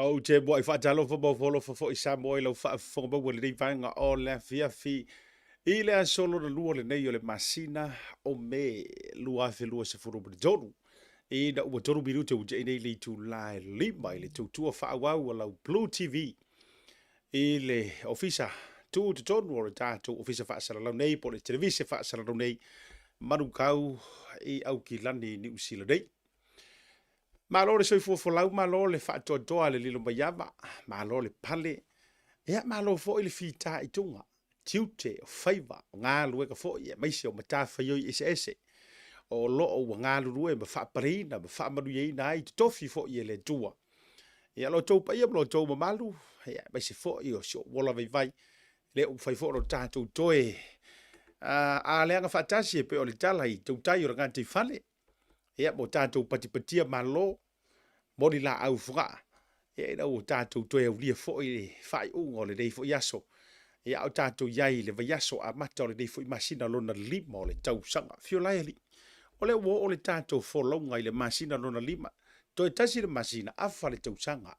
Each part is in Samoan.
Ou te muai faatalofa ma ofo alofa foi Samoa i lau faafofoga maua i lenei vaega o le afiafi i le aso lona lua lenei o le masina o Me 2023 ina ua 3 minute ua tea nei le itula e 5 i le tautua faaauau a lau Blue TV i le ofisa tutotonu o le tatou ofisa faasalalau nei po o le televise faasalalau nei Manukau i Aukilani i Niu Sila nei. Malo le soifua folau, malo le faatoatoa le lilo mai ava, malo le pale, ia malo foi le fitaituga, tiute, o faiva, o galuega foi aemaise o matafaioi eseese o lo o ua galulue ma faapaleina ma faamanuiaina ai totofi foi e le Atua. Ia lo outou paia ma lo outou mamalu, ia aemaise foi o si ou ola vaivai, lea ua mafai foi ona tatou toe aleaga faatasi e pei o le tala i tautai o le gataifale. Ia, mo tatou patipatia malo, moli laau fogaa, ia ina ua tatou toe aulia foi le faaiuga o lenei foi aso. Ia, a o tatou i ai i le vaiaso amata o lenei foi masina lona lima o le tausaga. Afio lae alii, o lea ua oo le tatou folauga i le masina lona lima, toe tasi le masina, afa le tausaga.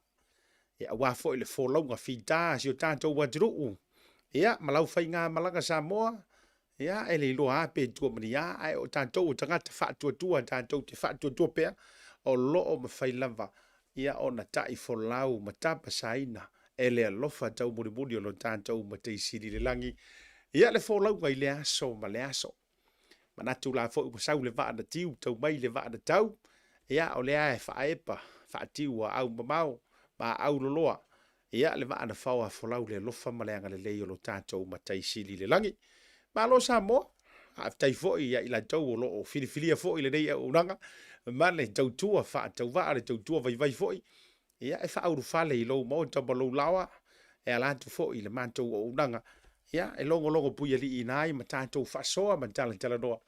Ia, aua foi le folauga fita a si o tatou atunuu, ia, ma lau faigamalaga Samoa, Ia, e le iloa lava pe tua ma ni a, ae o tatou o tagata faatuatua tatou te faatuatua pea, o lo o mafai lava ia ona ta'ifolau ma tapasaina e le alofa taumulimuli o lo tatou Matai Sili i le lagi ia le folauga i lea aso ma lea aso. Manatu la foi ua sau le vaa na tiu, tau mai le vaa na tau, ia o lea e faaepa faatiu a aumamao ma auloloa Ia, le vaa na fao a folau le alofa ma le agalelei o lo tatou Matai Sili i le lagi. Malo Samoa, faafetai foi ia i latou o lo o filifilia foi lenei auaunaga ma le tautua faatauvaa, le tautua vaivai foi, ia e faaulufale i lou maota ma lou laoa e ala atu foi i le matou auaunaga, ia e logologo puialiiina ai ma tatou faasoa ma talatalanoa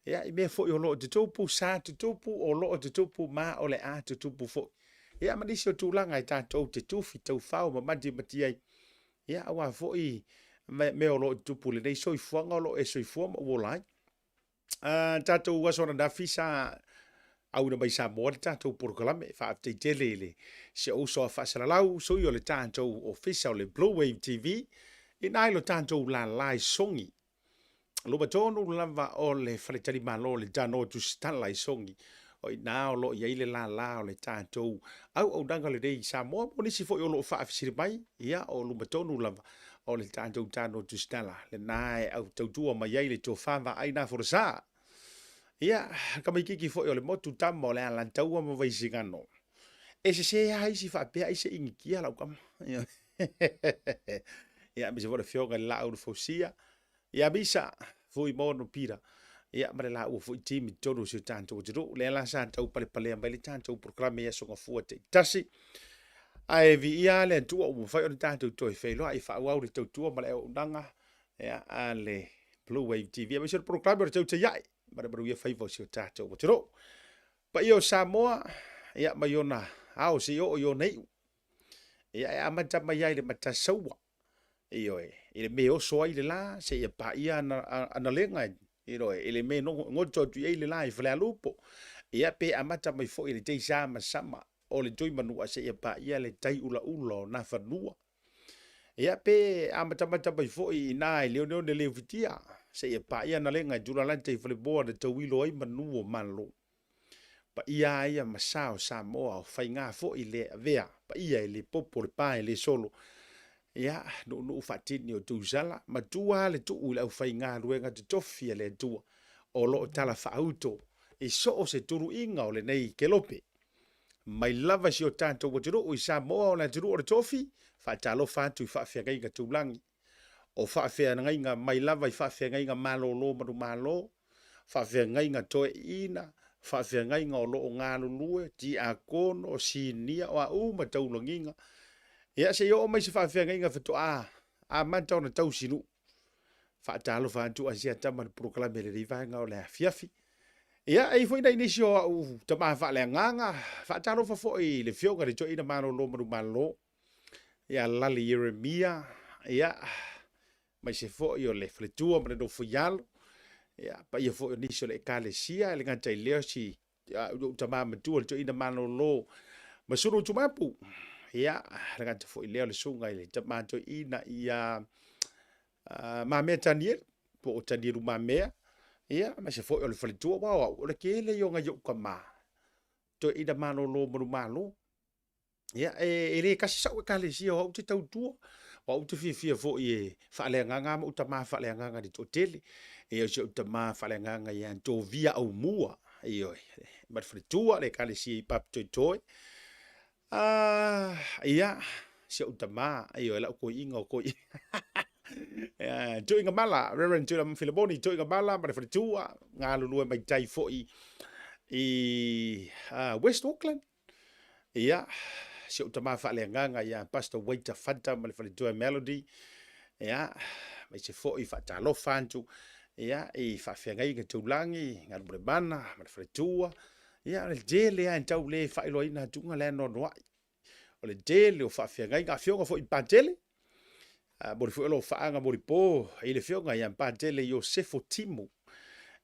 Ia, i mea foi o lo o tutupu, sa tutupu, o lo o tutupu ma o le a tutupu foi. Ia, ma nisi o tulaga e tatou te tufi taufao ma matimati ai. Ia, aua foi mea o lo o tutupu i lenei soifuaga o lo o e soifua ma ua ola ai. Tatou aso ananafi sa auina mai Samoa le tatou polokalame. Faafetai tele i le si ou uso a faasalalau, sui o le tatou ofisa o le Blue Wave TV, ina i lo tatou lala i Sogi. Luma tonu lava o le faletalimalo o le Tanoa Tusitala i Sogi, o i ina o lo o i ai le lala o le tatou auaunaga lenei i Samoa. Mo nisi foi o lo o faafesili mai, ia o luma tonu lava o le tatou Tanoa Tusitala, lena e au tautua mai ai le tofa vaai na folasa. Ia, tamaititi foi o le motu tama o le Alataua ma Vaisigano. E sese lava isi faapea ai se initia lau tama. Ia, aemaise foi le afioga i le Laau na Fausia, ia Misa, Fuimono Pira, ia ma le laua foi team i totonu o si o tatou atunuu. Lea la sa tau palepalea mai le tatou polokalame i aso Gafua taitasi. Ae viia le Atua ua mafai ona tatou toe feiloai e faaauau le tautua ma le auaunaga ia, a le Blue Wave TV. Aemaise o le polokalame o le Tautai Ae ma le manuia faiva o si o tatou atunuu. Paia o Samoa, ia mai ona ao seia oo i ona iu. Ia e amata mai ai i le Matasaua, ioe, i le mea e oso ai le la seia paia ana, ana lega, ioe, i le mea e goto atu i ai le la i Falealupo. Ia pe amata mai foi i le teisamasama o le Tuimanua seia paia le tai ulaula o Nafanua. Ia pe amatamata mai foi i ina i le oneone leufitia seia paia ana lega i Tulalata i Falemoa na tauilo ai manu o Malo. Paia a ia ma sa o Samoa o faiga foi le avea, paia e le popo le pa e le solo. Ia, nuunuu faatini o Tusala, matua le tuu i le aufaigaluega totofi a le Atua o lo o talafaauto i so o se tuluiga o lenei kelope. Mai lava i si o tatou atunuu i Samoa o le atunuu o le tofi, faatalofa atu i faafeagaiga taulagi. O faafeagaiga mai lava i faafeagaiga malolo manumalo, faafeagaiga toeaiina, faafeagaiga o lo o galulue, tiakono, sinia, o a uma taulagiga. Ia se i oo mai se faafeagaiga faatoa amata ona tausinuu. Faatalofa atu Asia tama le polokalame i lenei vaega o le afiafi. Ia, e i ai foi nai nisi o au tama faaleagaga. Faatalofa foi i le afioga i le toeaina malolo manumalo ia Lale Ieremia, ia, aemaise foi o le faletua ma le nofoialo, ia, paia foi o nisi o le Ekalesia, e le gata i lea o si lou tama matua le toeaina malolo ma Sulu Tumapu. Ia, le gata foi lea o le susuga i le tama toeaina ia Mamea Tanielu, po o Tanielu Mamea, ia, aemaise foi o le faletua, aua o au, o le tele ia o nai ou tama toeaina malolo manumalo. Ia, e le tasi sau ekalesia o au ou te tautua, o au ou te fiafia foi e faaleagaga ma ou tama faaleagaga i le toatele. Ia o si ou tama faaleagaga ia Tovia Aumua, ioe, ma le faletua le ekalesia i Papatoetoe. Ia, si ou tama, ioe, lau toeaina o toeaina. Tuigamala, Reverend Tuigamala Filemoni Tuigamala ma le faletua, galulue mai tai foi i West Auckland. Ia, si ou tama faaleagaga ia Pastor Waiter Fata ma le faletua Melody. Ia, aemaise foi faatalofa atu ia, i faafeagaiga taulagi, Galumalemana ma le faletua. Ia, o le tele lava e tau le faailoaina atuga le anoanoai. O le tele o faafeagaiga, afioga foi i Patele, momoli foi alofaaga molipo i le afioga ia Patele Iosefo Timu,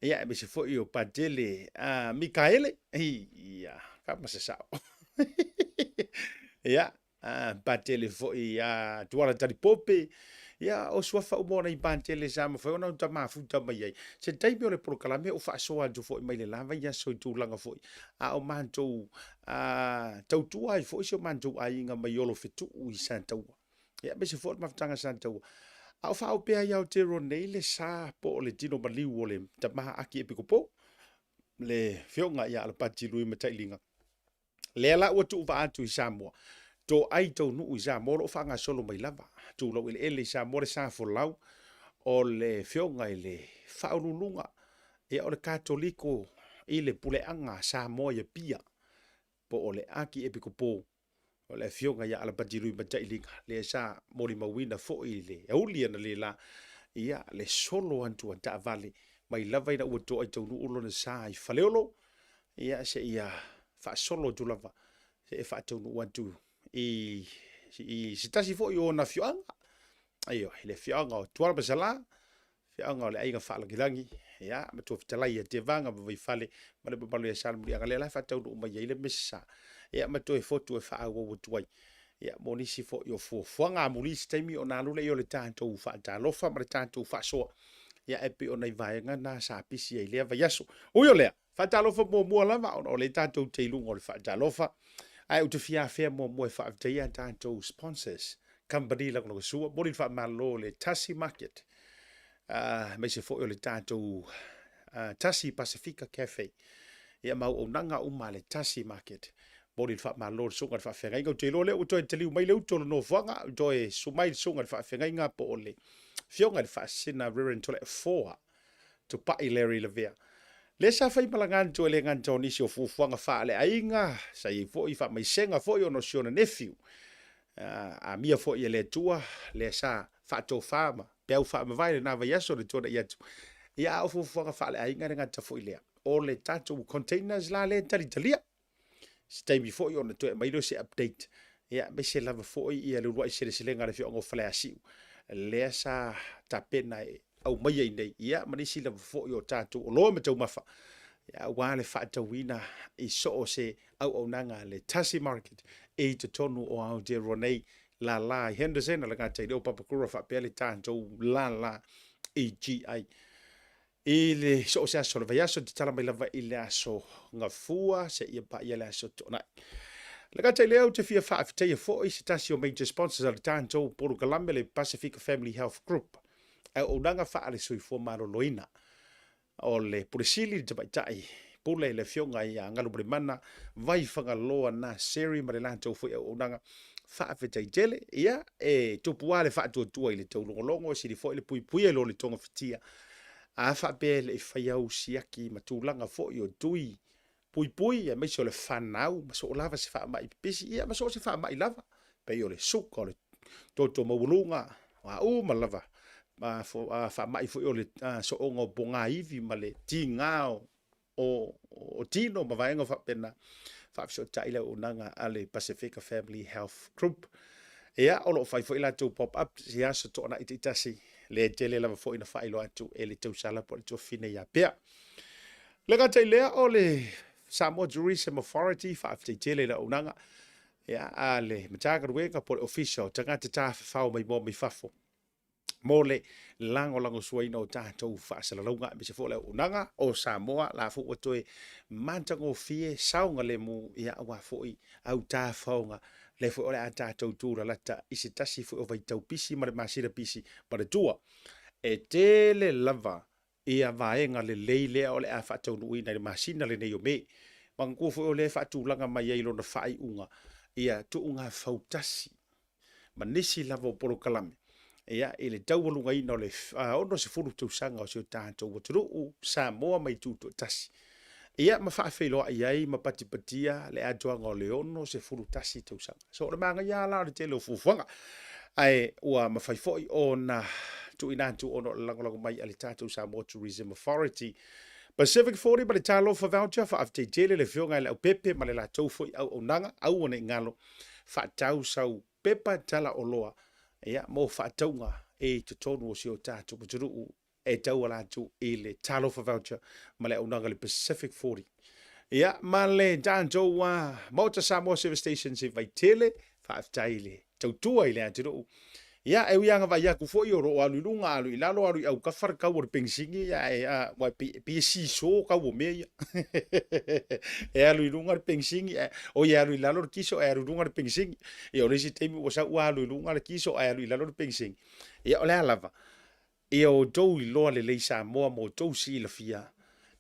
ia aemaise foi o Patele Mikaele, ia, kama se sao. Ia, Patele foi ia Tuala Talipope, ia o suafa uma o nai Patele sa mafai ona uta mafuta mai ai. Se taimi o le polokalame ou faasoa atu foi mai le la vaiaso i tulaga foi a o matou tautua ai foi si o matou aiga mai Olofetuu i Sataua. Ia aemaise foi o le mafutaga Sataua. A o faaoo pea i Aotearoa nei le sa po o le tino maliu o le tama Akiepikopo, le afioga ia Alapati Lui Matailiga, lea la ua tuuvaa atu i Samoa, toai taunuu i Samoa o lo o faagasolo mai lava, tu laueleele i Samoa le sa folau o le afioga i le Faauluuluga, ia o le Katoliko i le puleaga a Samoa i Apia, po o le Akiepikopo o le afioga ia Alapati Lui Matailiga, lea sa molimauina foi i le auli analeila, ia le solo atu a taavale mai lava ina ua toai taunuu lona sa i Faleolo, ia seia faasolo atu lava seia faataunuu atu i se tasi foi o ona afioaga, ioe, le afioaga o Tualamasala, afioaga o le Aiga Faalagilagi, ia, matua fetalai ia Tevaga ma Vaifale ma le mamalu ia Salemuliaga, lea la e faataunuu mai ai le Mesa, ia ma toe fotu e faaauau atu ai, ia, mo nisi foi o fuafuaga amuli i se taimi ona alu lea o le tatou faatalofa ma le tatou faasoa, ia, e pei o nai vaega na sa pisi ai i lea vaiaso. Ui o lea, faatalofa muamua lava, ona o lea tatou te i luga o le faatalofa, ae ou te fia afea muamua e faafetaia a tatou sponsors, kamupani lagolagosua, momoli le faamalo i le Tasi Market, aemaise foi o le tatou Tasi Pasifika Cafe, ia ma auaunaga uma a le Tasi Market. Momoli le faamalo i le susuga i le faafeagaiga. Ou te iloa lea ua toe taliu mai le uto o le nofoaga, ua toe susu mai le susuga i le faafeagaiga po o le afioga i le Faasisina Reverend Toleafoa Tupai Larry Lavea. Lea sa fai malaga atu e le gata o nisi o fuafuaga faaleaiga, sa i ai foi faamaisega foi ona o si ona nephew, amia foi e le Atua, lea sa faatofa ma peau faamavae lena vaiaso le tuanai atu. Ia, a o fuafuaga faaleaiga le gata foi lea, o le tatou containers la lea e talitalia. Se taimi foi ona toe aumai lea o se update, ia, aemaise lava foi ia le uluai seleselega a le afioaga o Faleasiu, lea sa tapena e aumaia i inei, ia, ma nisi lava foi o tatou oloa ma taumafa, ia, aua le faatauina i so o se auaunaga a le Tasi Market i totonu o Aotearoa nei, lala i Henderson, alagata i le o Papakura faapea le tatou lala i GI. I le so o se aso o le vaiaso, tatala mai lava i le aso Gafua seia paia le aso Toonai. Le gata i lea, ou te fia faafetaia foi se tasi o major sponsors a le tatou polokalame, le Pasifika Family Health Group, auaunaga faale-soifua maloloina. O le Pule Sili, le Tamaitai Pule, le Afioga ia Galumalemana Vaifagaloa Naseri ma le latou foi auaunaga faafetai tele. Ia, e tupu lava le faatuatua i le taulogologo, e sili foi le puipuia i lo le togafitia. A faapea e le i faia au siaki ma tulaga foi o tui puipui, aemaise o le fanau ma soo lava se faamai pipisi, ia ma soo se faamai lava, pei o le suka, o le toto maualuga, o a uma lava faamai foi o le sooga o pogaivi ma le tiga o tino ma vaega faapena, faafesootai le auaunaga a le Pasifika Family Health Group. Ia, o lo o fai foi latou pop-up i aso toonai taitasi, le tele lava foi na faailoa atu e le tausala po o le tuafafine ia Pea. Le gata i lea, o le Samoa Tourism Authority, faafetai tele i le auaunaga. Ia, a le Matagaluega po o le Ofisa o Tagata Tafafao Maimoa Mai Fafo mo le lagolagosuaina o tatou faasalalauga aemaise foi o le auaunaga o Samoa la foi ua toe matagofie saogalemu ia aua foi au tafaoga lea foi o le a tatou tulalata i se tasi foi o vaitau pisi ma le masina pisi manatua e tele lava ia vaega lelei lea o le a faataunuuina i le masina lenei o Me. Manatua foi o lea e faatulaga mai ai i lona faaiuga ia tuuga fautasi ma nisi lava o polokalame ia i le taualugaina o le 60 tausaga o si o tatou atunuu Samoa mai Tutoatasi ia ma faafeiloai ai ma patipatia le atoaga o le 61 tausaga. So o le manaia la o le tele o fuafuaga ae ua mafai foi ona tuuina atu ona o le lagolago mai a le tatou Samoa Tourism Authority. Pacific 40 ma le Talofa Voucher, faafetai tele le afioga i le Aupepe ma le latou foi auaunaga, aua ne i galo, faatau sau pepa tala oloa ia, mo faatauga i totonu o si o tatou atunuu e tauala atu i le Talofa Voucher ma le auaunaga le Pacific 40. Ia, ma le tatou Maota Samoa Service Stations i Vaitele, faafetai i le tautua i le atunuu. Ia, e ui lava ina vaai atu foi o lo o alu i luga, alu i lalo, alu i aukafa le tau o le penisini, ia, e, a, ua e pei e sisō tau o mea ia. E alu i luga le penisini, ae, oi e alu i lalo le kiso, ae alu i luga le penisini. Ia, o le isi taimi ua sau ua alu i luga le kiso, ae alu i lalo le penisini. Ia, o le a lava, Ia outou iloa lelei Samoa ma outou silafia,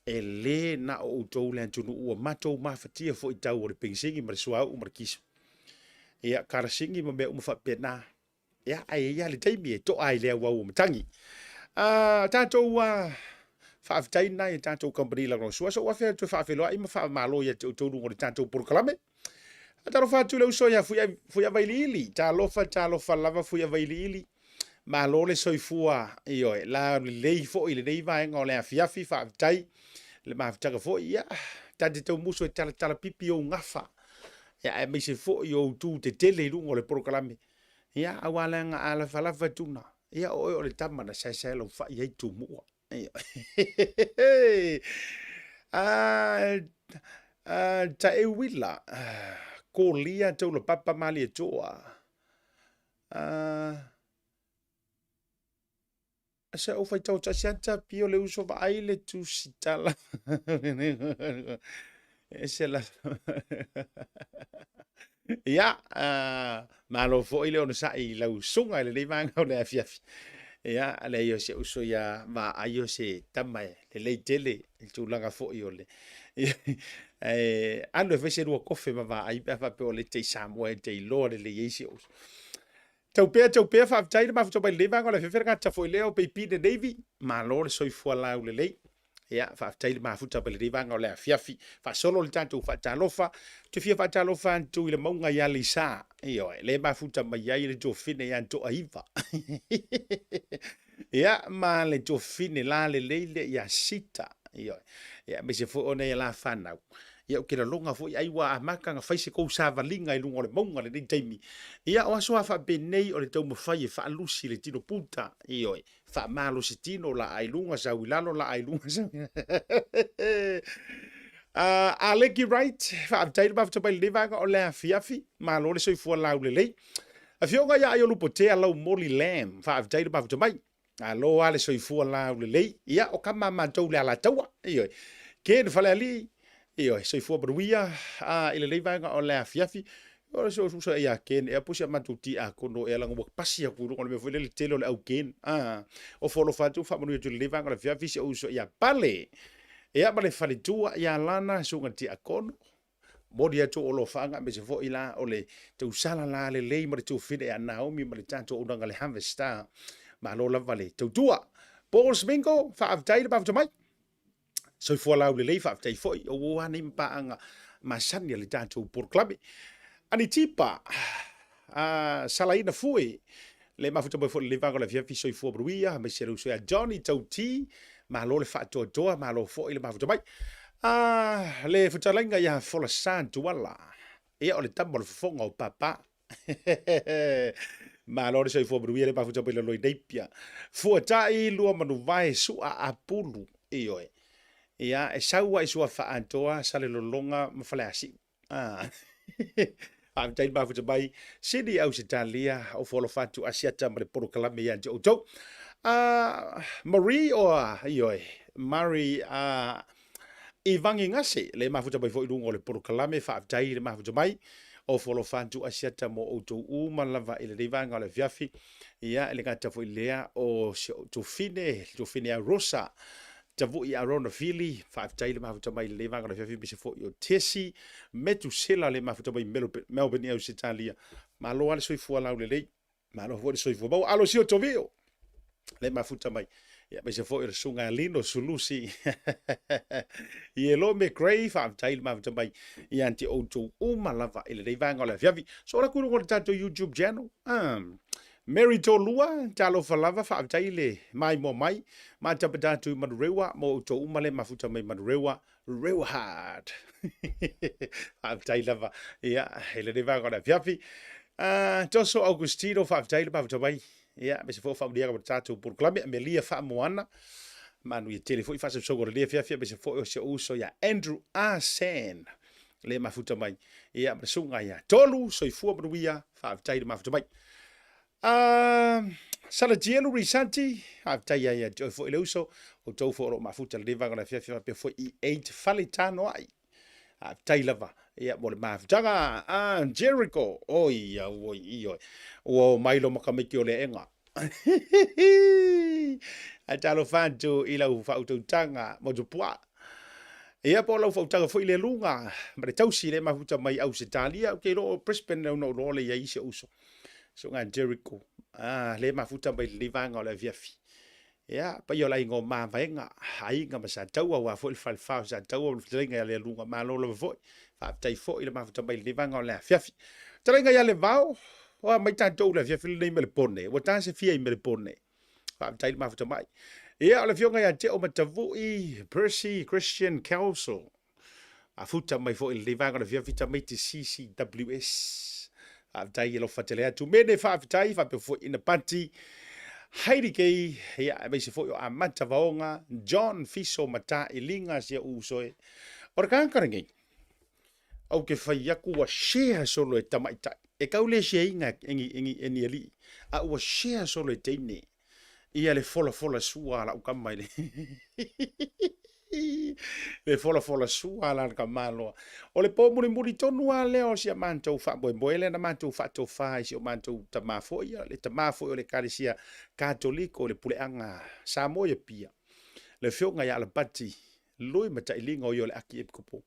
e lē na o outou le atunuu ua matou mafatia foi i tau o le penisini ma le suauu ma le kiso. Ia, karasini ma mea uma faapena. Ia, ae i ai lava le taimi e to'a ai le auau o matagi. A, tatou a, faafetai lena i a tatou kamupani lagolagosua. So ua afea toe faafeiloai ma faamalo ia te outou luga o le tatou polokalame. Talofa atu le uso ia Fuiavailiili. Talofa, talofa lava Fuiavailiili. Malo le soifua, ioe, la lelei foi i lenei vaega o le afiafi, faafetai le mafutaga foi. Ia, ta te tau musu e talatala pipi ou gafa, ia, aemaise foi ou tu tetele i luga o le polokalame. Ia, aua leaga a lafalafa tuna, ia, o oe o le tama na saesae laufai ai Tumua. Taeuila, Kolia Taulapapa Malietoa. Sa ou faitau tasi ata pio le uso vaai le tusitala. Ese la. Ia, malo foi le onosai i lau susuga i lenei vaega o le afiafi. Ia, leai o si ou uso ia Vaai o se tama e lelei tele i le tulaga foi o le ae alu e fai se lua kofe ma Vaai pe a faapea o lea e te i Samoa e te iloa lelei ai si ou uso. Tau pea, tau pea, faafetai le mafuta mai lenei vaega o le afiafi, le gata foi lea o Peipine Navy, malo le soifua laulelei. Ia, faafetai le mafuta mai lenei vaega o le afiafi. Faasolo le tatou faatalofa. Ou te fia faatalofa atu i le mauga i Aleisa. Ioe, le mafuta mai ai le tuafafine ia Toaiva. Ia, ma le tuafafine la lelei lea ia Sita. Ioe. Ia, aemaise foi o nai a la fanau. Ia, ou te lagona foi ai ua amata ona fai se tou savaliga i luga o le mauga i lenei taimi. Ia, o aso lava faapenei o le taumafai e faalusi le tino puta. Ioe, faamalosi tino, laa i luga, sau i lalo, laa i luga, sau i lalo. Aleki Wright, faafetai le mafuta mai i lenei vaega o le afiafi. Malo le soifua laulelei. Afioga ia Aiolupotea Laumoli Lam, faafetai le mafuta mai. Malo lava le soifua laulelei. Ia, o kama a matou le Alataua. Ioe. Ken Falealii, ioe, soifua manuia i lenei vaega o le afiafi. O se uso ia Ken, ea po o si a matou tiakono ea leaga ua pasi atu i luga o le mea foi lele tele o le au Ken. Ofo alofa atu, faamanuia atu i lenei vaega o le afiafi si ou uso ia Pale. Ia ma le faletua ia Lana, susuga i le tiakono. Momoli atu ou alofaaga aemaise foi la o le tausala la lelei ma le tuafafine ia Naomi ma le tatou auaunaga le Harvest Star. Malo lava le tautua. Paul Smingo, faafetai le mafuta mai. Soifua laulelei, faafetai foi. O ua lava nei ma paaga masani a le tatou polokalame. Anitipa, Salaina Fue, le mafuta mai foi i lenei vaega o le afiafi, soifua manuia, aemaise le uso ia Johnny Tauti, malo le faatoatoa, malo foi le mafuta mai. Le fetalaiga ia Folasa Tuala, ia o le tama o le fofoga o Papa. Malo le soifua manuia le mafuta mai lalo i Napier. Fuatai lua manuvae sua apulu, ioe. Ia, e sau ai suafa atoa Salelologa ma Faleasiu. Ah. Faafetai le mafuta mai. Sini Ausetalia o folofa atu Asiata ma le polokalame ia te outou. Marie oa, ioe, Mary i Vagigase, le mafuta mai foi i luga o le polokalame, faafetai le mafuta mai. O folofa atu Asiata mo outou uma lava i lenei vaega o le afiafi. Ia, e le gata foi i lea o si ou tufine, tufine a Rosa, Tavui Arona Fili, faafetai le mafuta mai i lenei vaega o le afiafi, aemaise foi o Tesi Metusela le mafuta mai Melbourne i Ausetalia. Malo lava le soifua laulelei, malo foi le soifua maua. Alo sio Tovio le mafuta mai, ia aemaise foi o le susuga ia Lino Sulusi. Ielo McRae, faafetai le mafuta mai ia te outou uma lava i lenei vaega o le afiafi. So o la ku i luga o le tatou YouTube channel. Mary Tolua, talofa lava, faafetai le maimoa mai. Matapeta atu i Manurewa, mo outou uma le mafuta mai Manurewa, Rewa hard. Faafetai lava. Ia, i lenei vaega o le afiafi. Toso Augustino, faafetai le mafuta mai. Ia, aemaise foi o faamanuiaga mo le tatou polokalame. Amelia Faamoana, manuia tele foi faasausauga o lenei afiafi, aemaise foi o si ou uso ia Andrew Asen, le mafuta mai. Ia, ma le susuga ia Tolu, soifua manuia, faafetai le mafuta mai. Salatielu Risanti, faafetai ai ia te oe foi le uso, outou foi o lo o mafuta lenei vaega o le afiafi faapea foi i 8 Fale Tanoai. Faafetai lava ia mo le mafutaga. Jericho, oi au oi i oi. Ua o mai lo makamiki o le aega. Ae talofa atu i lau faautautaga Motupua. Ia po o lau faautaga foi le luga ma le tausi le mafuta mai Ausetalia. Ou te iloa o Brisbane ona ou iloa le i ai si ou uso. Susuga Jericho. Ah, le mafuta mai lenei vaega o le afiafi. Ia, paia o le aiga o Mavaega, aiga ma Sataua, aua foi le falefa o Sataua ma le fetalaiga ia Lealuga. Malo lava foi. Faafetai foi le mafuta mai lenei vaega o le afiafi. Fetalaiga ia Levao, oa mai tatou le afiafi lenei Melepone. Ua ta se fia i Melepone. Faafetai le mafuta mai. Ia, o le afioga ia Teo Matavui, Percy Christian Council. Afuta mai foi i lenei vaega o le afiafi tamaiti CCWS. Faafetai e alofa tele atu. Mene faafetai faapea foi ina pati. Heidi Kei, ia, aemaise foi o Amata Vaoga, John Fiso Matailiga si ou uso e. O le tagata lenei, ou te fai atu ua share solo e tamaitai. E tau le share ina e ni, e ni, e ni alii, a ua share solo e teine. Ia le folafola sua a lau tama i le le folafola sua a lana tamaloa. O le pō mulimuli tonu lava lea o si a matou faamoemoe lea na matou faatofa i si o matou tama foi, le tama foi o le Ekalesia Katoliko i le Puleaga Samoa i Apia, le Afioga ia Alapati Lui Matailiga o ia o le Akiepikopo.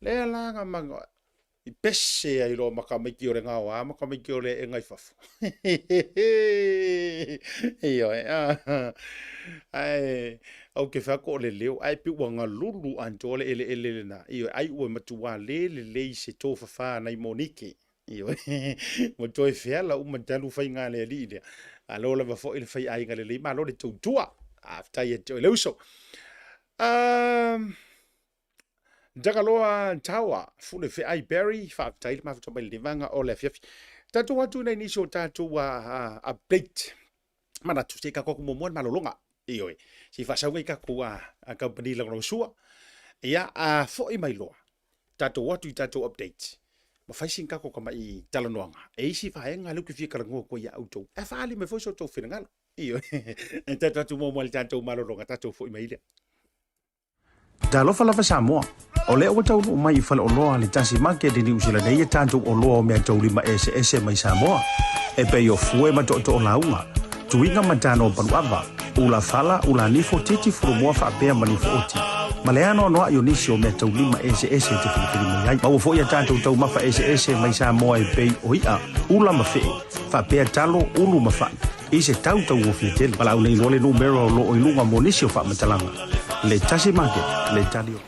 Lea la na I pese ai loa ma tamaiti o le gaoa ma tamaiti o le eega i fafo. Ioe, ae ou te fai atu o le leo, ae pei ua galulu atoa le eleele lena. Ioe, ai ua matua le lelei se tofafa nai Monike. Ioe, ua toe feala uma talu faiga a le alii lea. Malo lava foi le faiaiga lelei, malo le tautua. Faafetai ia te oe le uso. Tagaloa Tawa, Fune Feai Barry, faafetai le mafuta mai lenei vaega o le afiafi. Tatou atu i nai nisi o tatou update. Manatu, se i tatou atu muamua le malologa. Ioe, se i faasau nei tatou company lagolagosua. Ia, a foi mai loa, tatou atu i tatou update. Ma fai sina tatou tamai talanoaga. E isi vaega lea ou te fia talanoa atu ai ia outou. Ae faaali mai foi so outou finagalo. Ioe, tatou atu muamua i le tatou malologa, tatou foi mai lea. Talofa lava Samoa. O lea ua taunuu mai i faleoloa a le Tasi Market i Niu Sila nei e tatou oloa o meataulima eseese mai Samoa, e pei o fue ma tootoo lauga, tuiga ma tano paluava, ula fala, ula nifo, titi, fulumoa faapea ma nifo oti, ma le anoanoai o nisi o meataulima eseese e te filifili mai ai. Maua foi a tatou taumafa eseese mai Samoa e pei o i'a, ula ma fe'e, faapea talo, ulu ma fa'i. I se tau tauofie tele. Valaau nei loa le numera o lo o i luga mo nisi o faamatalaga. Le Tasi Market, le tali o.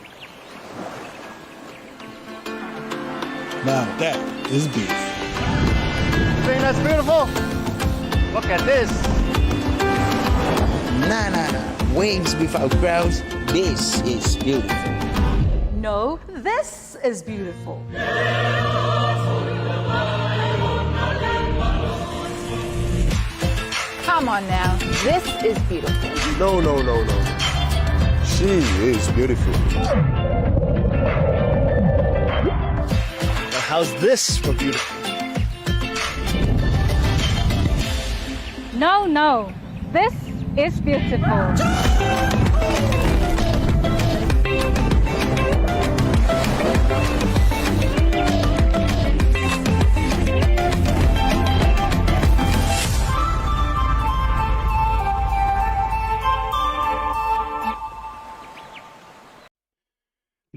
Now that is beef. Think that's beautiful? Look at this. Nah, nah, nah. Waves without crowds. This is beautiful. No, this is beautiful. Come on now, this is beautiful. No, no, no, no. She is beautiful. But how How's this for beautiful? No, no. This is beautiful.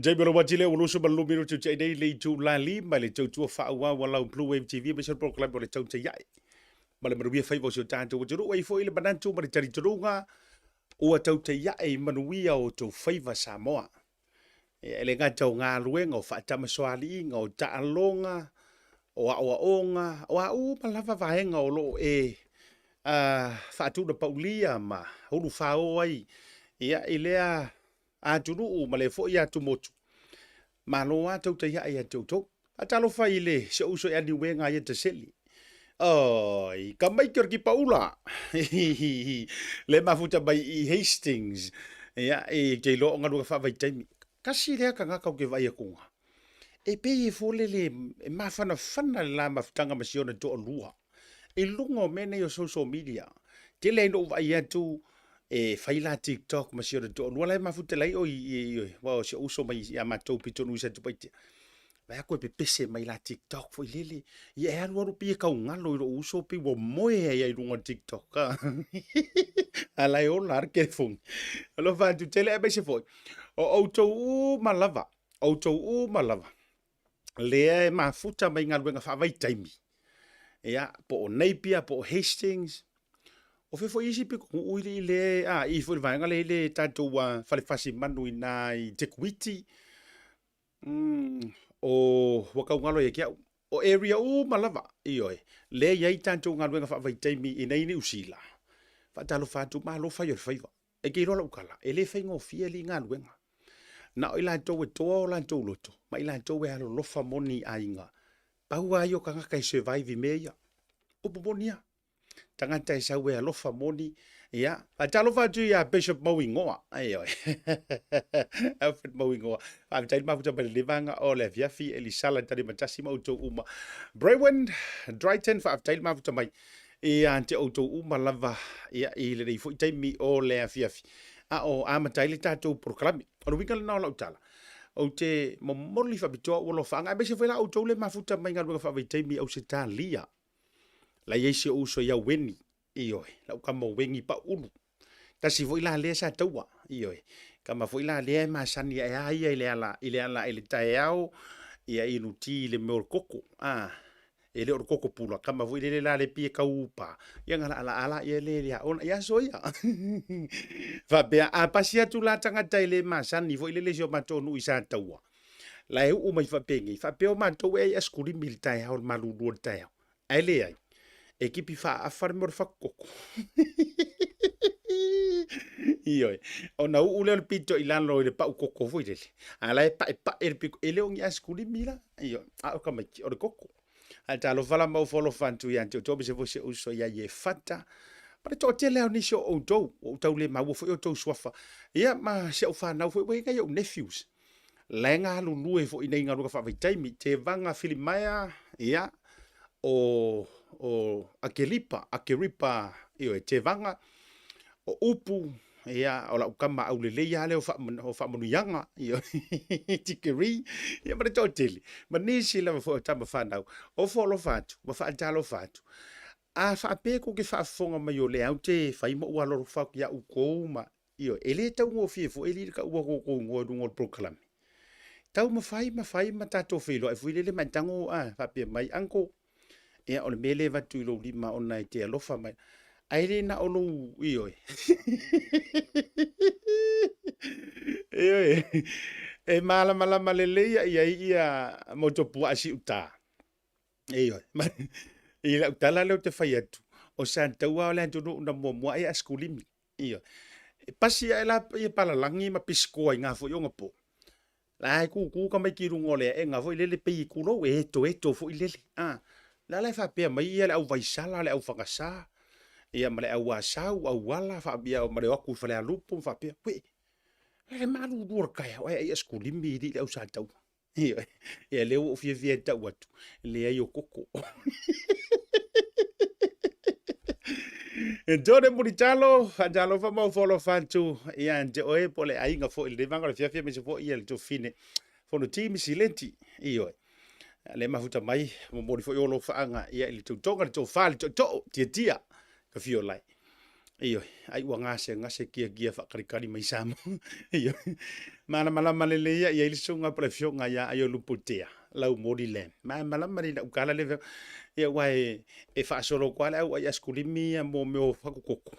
Jamie o Watile o lusu ma lumi rutu te nei le itu la li ma le tautua faaauau a lau Blue Wave TV ma se program o le tau te iai. Ma le manuia faiva o si o tātou atunuu ai foi le manatu ma le talitonuga ua tau te iai manuia o tou faiva Samoa. E le gata o galuega, o faatamasoaliiga, o taaloga, o aoaoga, o a uma lava vaega o lo o e faatunapaulia ma ulufāo ai ia, i lea atunuu ma lea foi atumotu. Malo lava tautai ae ia te outou. Faatalofa i le si ou uso ia Niuega ia Taseli. Oi, tamaiti o le kipaula. Le mafuta mai i Hastings. Ia, i te iloa o galuega faavaitaimi. Kasi lea tagata ou te vaai atuga. E pei e folele e mafanafana le la mafutaga ma si ona toalua. I luga o mea nei o social media, tele ai na ou vaai atu e fai la TikTok ma si ona toalua la e mafuta lai oi i o si ou uso mai ia matou pitonuu i Satupaitea. Vaai atu e pepese mai la TikTok foi lele. Ia e alu alu pei e taugalo i lou uso pei ua moe ai ai luga o le TikTok. A la e ola lava le telefoni. Alofa atu tele aemaise foi o outou uma lava, outou uma lava lea e mafuta mai galuega faavaitaimi, ia, po o Napier, po o Hastings, o fea foi isi pitonuu i le, i le, a, i foi le vaega lea i le tatou fale fasimanu i na i Te Kuiti, o, ua tau galo ia te au, o area uma lava, ioe, lea e i ai tatou galuega faavaitaimi i inei i Niu Sila, faatalofa atu, malo fai o le faiva. E te iloa lau tala, e le faigofie alii galuega. Na o i latou e toa o latou loto, ma i latou e alolofa moni i aiga. Pau lava ia o tagata e survive i mea ia. Upu moni lava. Tagata e sau e alofa moni, ia. Faatalofa atu ia Bishop Mauigoa. Ioe. Alfred Mauigoa. Faafetai le mafuta mai lenei vaega o le afiafi, Elisala Talimatasi ma outou uma. Braywin Dryton, faafetai le mafuta mai. Ia te outou uma lava ia, i lenei foi taimi o le afiafi, a o amata ai le tatou polokalame. O le uiga lena o lau tala, ou te momoli faapitoa ou alofaaga, aemaise foi la outou le mafuta mai galuega faavaitaimi i Ausetalia. La i ai si ou uso ia Weni, ioe, lau tama o Weni Pauulu. Tasi foi la lea sa taua, ioe. Tama foi la lea e masani ae a ia i le ala, i le ala i le taeao, ia inu ti i le mea o le koko, a, e le o le koko pula, tama foi lele la le pei e tau upa, ia na laalaa la ia le le aona i aso ia. Faapea, a pasi atu la tagata e le masani foi lele i si o matou nuu i Sataua, la e uu mai faapenei, faapea o matou e ai asikulimi i le taeao, i le malulu o le taeao. Ae leai, e kipi faaafa le mea o le fatu koko. Ioe, ona uu lea o le pito i lalo i le pau koko foi lele, a la e paepae le pito, e le o ni asikulimi la, ioe, a o tamaiti, o le koko. Ae talofa la ma ou folofa atu ia te outou, aemaise foi si ou uso ia Iefata, ma le toatele lava o nisi o outou, ua ou tau le maua foi outou suafa, ia ma si au fanau foi, ua i ai nai ou nephews, la e galulue foi nei i galuega faavaitaimi, Tevaga Filimaea, ia, o, o Akelipa, Akeripa, ioe, Tevaga, o Upu, ia, o lau tama aulelei lava lea o, o Faamanuiaga, ioe, Tikeri, ia ma le toatele, ma nisi lava foi o tama fanau, ofo alofa atu, ma faatalofa atu. A faapea tou te faafofoga mai o lea ou te fai ma ou alolofa atu ia outou ma Ioe, e le taugofie foi alii le taua o tou igoa i luga o le polokalame. Taumafai ma fai ma tatou feiloai foi lele ma e tago a faapea mai uncle, ia o le mea lea e avatu i lou lima ona e te alofa mai. Ae le na o lou, ioe. Ioe, e malamalama lelei i ai ia Motuopuaa Siuta. Ioe, i lau tala lea ou te fai atu, o Sataua o le atunuu na muamua ai asikulimi. Ioe. E pasi ae la ia palalagi ma pisikoa i ngā foi o ngā pō. La e kūkū tamaiti i luga o le aega foi lele pei e tulou e etoeto foi lele. A, la la e faapea mai ia le au vaisala, le au fagasa, ia ma le au asau, auala, faapea ma le o atu i Falealupo ma faapea, uē, la le malulu o le taeao ae ai asikulimi i le au Sataua. Ioe. Ia lea ua ou fiafia e tau atu, leai o koko. Tone Mulitalo, talofa ma ufolofa atu ia te oe po le aiga foi le vaega o le fiafia aemaise foi ia le tuafafine Fonoti Misileti. Ioe. Le mafuta mai, momoli foi o alofaaga ia i le tautoga, le tofa, le tootoo, tiatia, ka fio lai. Ioe, ai ua gasegase kiakia faakalikali mai Samoa. Ioe, malamalama lelei ia i ai le susuga po o le afioga ia Aio Lupotea, Laumoli Lam. Malamalama lelei ina ukala le ia aua e, e faasolo atu lava le au ai asikulimi ia mo mea o fakukoko.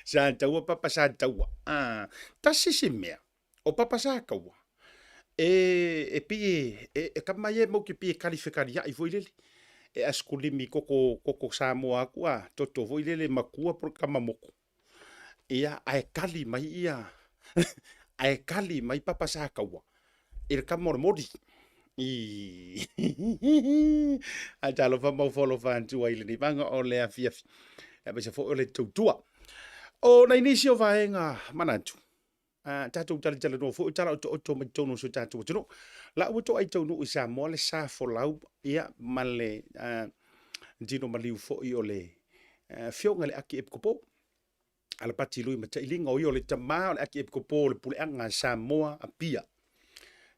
Sa taua papa sa taua. Ah, tasi si mea, o papa sa taua, e, e pi e, e, e kama ia e mau ke pi e kali fekaliai foi lele. E asikulimi koko, koko Samoa aku a toto foi lele makua po kama moko. Ia, ae kali mai ia, ae kali mai papa sa kaua i le kama o le moli. I, ae talofa mau folofa atu ai lenei vaega o le afiafi. Aemaise foi o le tautua. O nai nisi o vaega manatu, a tatou talatalanoa foi o tala otooto mai totonu o si o tatou atunuu. La ua toai taunuu i Samoa le sa folau ia ma le tino maliu foi o le afioga i le Akiepikopo Alapati Lui Matailiga, o ia o le tama o le Akiepikopo o le Puleaga a Samoa Apia.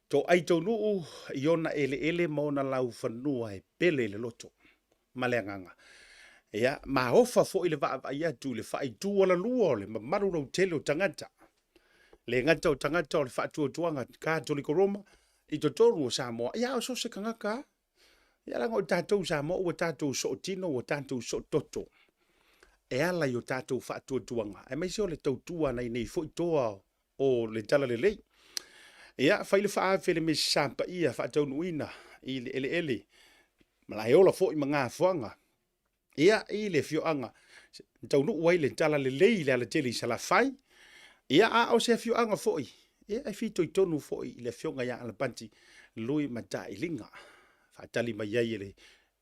Toai taunuu i ona eleele ma ona laufanua e pele i le loto ma le agaga. Ia, maofa foi le vaavaai atu i le faaitu alalua o le mamalu lautele o tagata. Le gata o tagata o le faatuatuaga Katoliko Roma i totonu o Samoa, ia o so o se tagata lava. Ia leaga o tatou Samoa ua tatou sootino, ua tatou soototo e ala i o tatou faatuatuaga, aemaise o le tautua a nai nei foi toa o le Talalelei. Ia, fai le faaafe le Mesisa paia faataunuuina i le eleele malaeola foi ma Gafoaga, ia, i le afioaga na taunuu ai le Talalelei i le alatele i Salafai, ia, a o se afioaga foi, ia, e fitoitonu foi i le afioga ia Alapati Lui Matailiga, faatali mai ai e le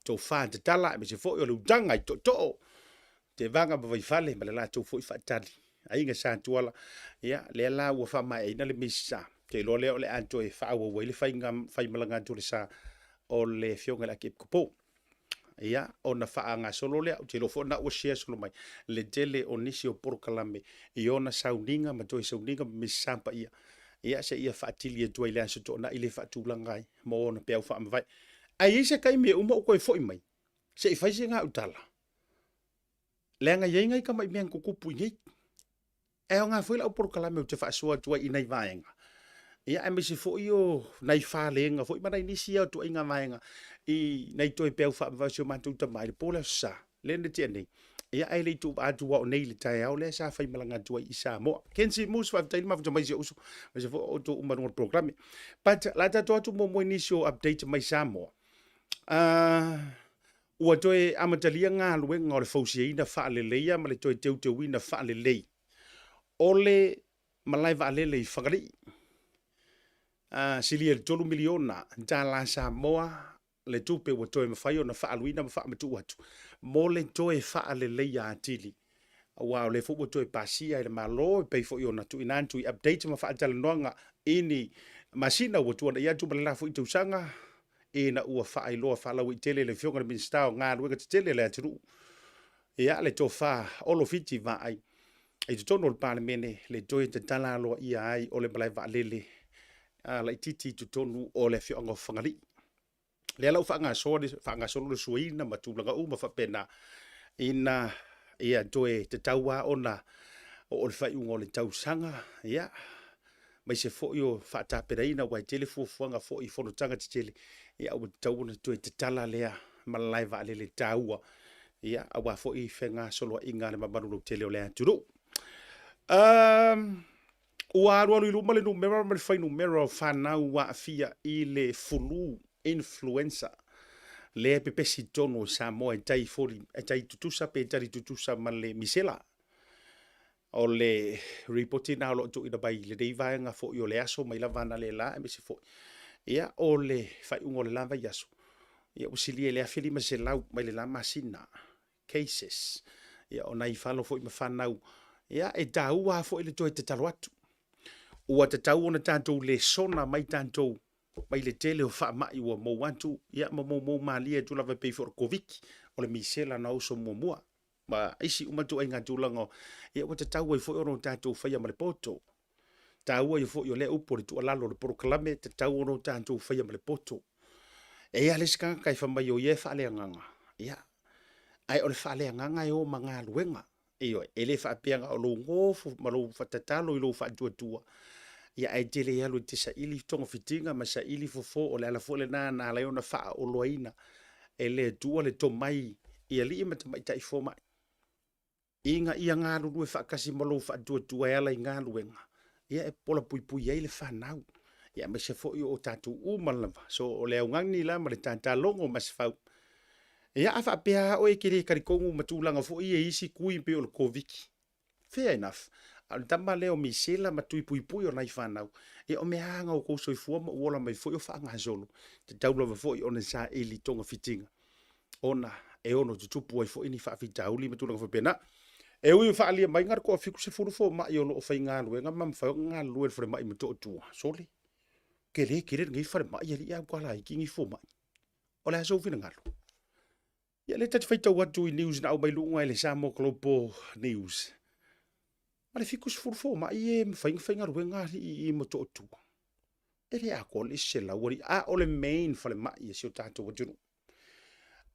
tofa tatala, aemaise foi o le utaga i tootoo Tevaga ma Vaifale ma le latou foi faatali. Aiga Sa Tuala, ia, lea la ua faamaeaina le Misa. Ou te iloa lea o le a toe faaauau ai le faiga faimalaga atu o le sa o le Afioga i le Akiepikopo. Ia, ona faagasolo lea, ou te iloa foi o lena ua share solo mai le tele o nisi o polokalame i ona sauniga ma toe sauniga ma Misa paia. Ia, seia faatili atu ai i le Aso Toonai le faatulaga ai mo ona peau faamavae. Ae i ai se taimi e uma ou toe foi mai, se i fai se gautala. Leaga e i ai nai tamai mea na tutupu i inei. E aoga foi lau polokalame ou te faasoa atu ai i nai vaega. Ia, aemaise foi o nai falega foi ma nai nisi o ituaiga vaega i nai toe peau faavavau a si o matou tama i le po le Aso Sa, lea na tea nei. Ia, ae le i tuuvaa atu aua o nei i le taeao lea sa faimalaga atu ai i Samoa. Kenzie Moose, faafetai le mafuta mai si ou uso, aemaise foi o outou uma i luga o le polokalame. But, o le a tatou atu muamua i nisi o update mai Samoa. Ua toe amatalia galuega o le fausiaina faaleleia ma le toe teuteuina faalelei o le malae vaalele i Fagalii. A silia i le $3 miliona tala Samoa le tupe ua toe mafai ona faaaluina ma faamatuu atu mo le toe faaleleia atili aua o lea foi ua toe pasia e le Malo e pei foi ona tuuina atu i update ma faatalanoaga i ni masina ua tuanai atu ma le la foi tausaga ina ua faailoa faalauaitele e le Afioga i le Minisita o Galuega Tetele a le atunuu, ia, le tofa Olo Fiti Vaai i totonu o le Palemene le toe tatala aloaia ai o le malae vaalele laitiiti i totonu o le afioaga o Fagalii. Lea la ua faagasolo le suaina ma tulaga uma faapena ina ia toe tatau lava ona oo le faaiuga o le tausaga, ia, aemaise foi o faatapenaina aua e tele fuafuaga foi i fonotaga tetele, ia ua tatau ona toe tatala lea malae vaalele taua, ia, aua foi fegasoloaiga a le mamalu lautele o le atunuu. Um, ua alualu i luma le numera ma le fuainumera o fanau ua aafia i le fulu influenza lea e pepesi i totonu o Samoa e tai, foli, e tai tutusa pe tali tutusa ma le misela. O le ripoti lena o lo o tuuina mai i lenei vaega foi o le aso mai lava analeila aemaise foi ia o le faaiuga o le la vaiaso, ia ua silia i le 1500 mai le la masina cases. Ia o nai falo foi ma fanau, ia e taua lava foi le toe tatalo atu. Ua tatau ona tatou lesona mai tatou. mai le tele o faamai ua mou atu, ia ma moumou malie atu lava e pei foi o le Koviti, o le misela na oso muamua. Ma isi uma ituaiga tulaga, ia ua tatau ai foi ona o tatou faia ma le poto. Taua ia foi o lea upu o le tuualalo o le polokalame, e tatau ona o tatou faia ma le poto. E i ai lava le isi tagata e fai mai o ia e faaleagaga, ia, ae o le faaleagaga e o ma galuega. Ioe, e le faapea na o lou nofo ma lou tatalo i lou faatuatua, ia ae te le alu e te saili togafitiga ma saili fofo. O le ala foi lena na ala ai ona faaoloaina e le Atua le tomai i alii ma tamaitai fomai, ina ia galulue faatasi ma lou faatuatua e ala i galuega, ia e pola puipui ai le fanau, ia aemaise foi o tatou uma lava. So o le augani la ma le tatalogo masefau, ia a faapea lava oe e te le talitonu ma tulaga foi ia i isi tui pei o le Koviti, fair enough. A o le tama lea o misela ma tui puipui o nai fanau, ia o mea lava na outou soifua ma ou ola mai foi o faagasolo, tatau lava foi ona saili togafitiga ona e ono tutupu ai foi ni faafitauli ma tulaga faapena. E ui ua faaalia mai na o le toa-70 fomai o lo o faigaluega ma mafai ona galulue i le falemai i Motootua, sole, tele tele lenei falemai alii ae ua matua laiti nei fomai. O le a sou finagalo? Ia lea ta te faitau atu i news na aumai luga e le Samoa Global News. Ma le 70 fomai e mafai ona faigaluega alii i Motootua. E le atoa le isi 100 alii, a o le main falemai a si o tatou atunuu.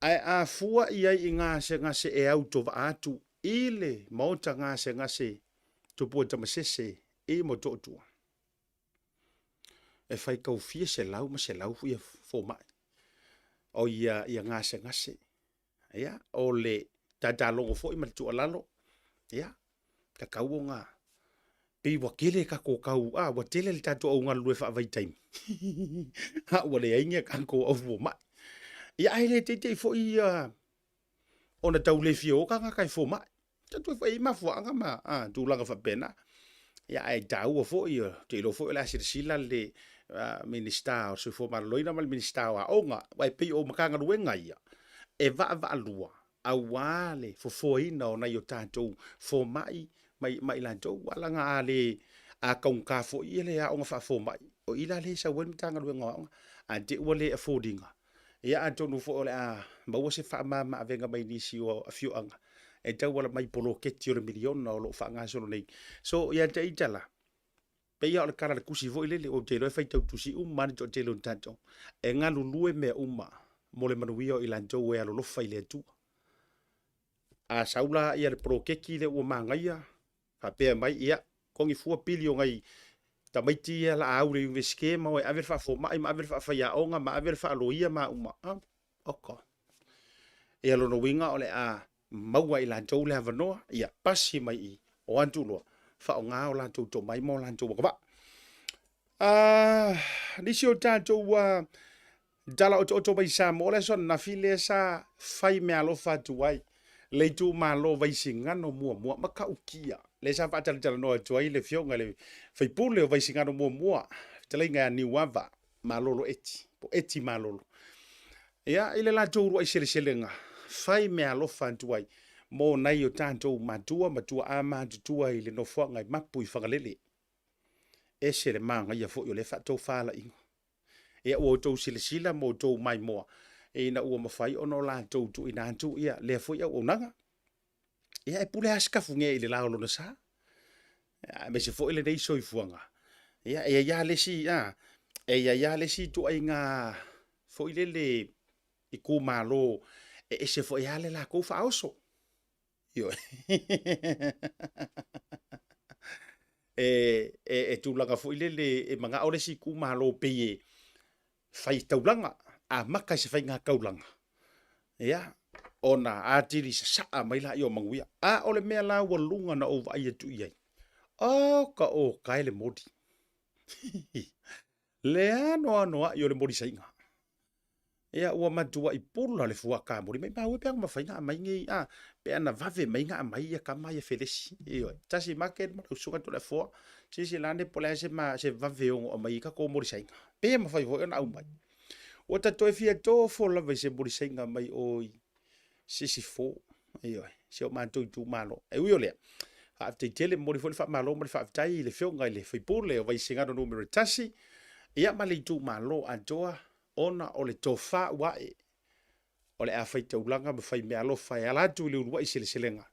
Ae a fua i ai i gasegase e autovaa atu i le maota gasegase Tupua Tamasese i Motootua, e faitau fia selau ma selau ia fomai o ia, ia gasegase. Ia, o le tatalogo foi ma le tuualalo, ia, tatau ona pei ua tele tatou tau, a, ua tele le tatou au galulue faavaitaimi, a ua leai ni a tatou au fomai. Ia, ae le teitei foi ia ona tau le fia o tagata e fomai. Tatou e i ai mafuaaga ma a, tulaga faapena. Ia, ae taua foi, ou te iloa foi o le a silasila le Minisita o le Soifua Maloloina ma le Minisita o Aoga, aua e pei o Matagaluega ia e vaavaalua aua le fofoaina o nai o tatou fomai ma i latou. Aua leaga a le, a taugata foi le aoga faafomai, o i la lea e sau ai le Matagaluega o Aoga, ae te i ua le afford ina, ia atonu foi o le a maua se faamama avega mai nisi o afioaga e tauala mai i poloketi o le miliona o lo o faagasolo nei. So, ia te ita la, pei lava o le tala a le tusi foi lele, ou te iloa e faitau tusi uma lava le toatele o tatou, e galulue mea uma mo le manuia o i latou e alolofa i le Atua. A sau la ia le poloketi lea ua manaia, faapea mai, ia, togi fua pili o nai tamaiti ia la a au i le Iunivesite ma o e ave le faafomai ma ave le faafaiaoga ma ave le faaloia ma uma. Ah, oka. Ia lona uiga o le a maua e i latou le avanoa, ia pasi mai i, o atu loa, faaaoga o latou tomai ma o latou agavaa. Ah, nisi o tatou uh, tala otooto mai Samoa, le aso ananafi lea sa fai meaalofa atu ai le itumalo Vaisigano muamua ma Kaukia, lea sa faatalatalanoa atu ai le afioga i le faipule o Vaisigano muamua, fetalaiga ia Niuava Malolo Eti, po Eti Malolo. Ia, i le latou uluai seleselega, fai meaalofa atu ai mo nai o tatou matua ma tuaa matutua i le nofoaga i Mapu i Fagalele. Ese le manaia foi o lea faatofalaiga. Ia, ua outou silasila ma outou maimoa ina ua mafai ona o latou tuuina atu ia lea foi auaunaga. Ia, e pule lava Sikafuge i le la o lona sa, aemaise foi lenei soifuaga. Ia, e i ai lava le isi, a, e i ai lava le isi ituaiga foi lele itumalo e ese foi lava le latou faaoso. Ioe. E, e, e tulaga foi lele e manao le isi itumalo pei e fai taulaga, amata i se faiga taulaga, ia, ona atili sasaa mai laia o manuia. A o le mea la ua luga na ou vaai atu i ai, oka oka e le moli. Le anoanoai o le moli saiga. Ia, ua matuai pula le fuata moli mai maua pe ana mafai ona aumai nei, a, pe ana vave mai ona aumai ia tama ia felesi. Ioe, tasi market ma lau susuga Toleafoa, silasila ane po o le a se, ma, se vave e ono aumai ai tatou moli saiga. Pe mafai foi ona aumai. Ua ta toe fia tofo lava i se moli saiga mai o i Sisifo, ioe, si o matou itumalo. E ui o lea, faafetai tele, momoli foi le faamalo ma le faafetai i le Afioga i le sui usufono o Vaisigano Nu.1, Ia ma le itumalo atoa ona o le tofa ua ae o le a faitaulaga ma fai meaalofa e ala atu i le uluai seleselega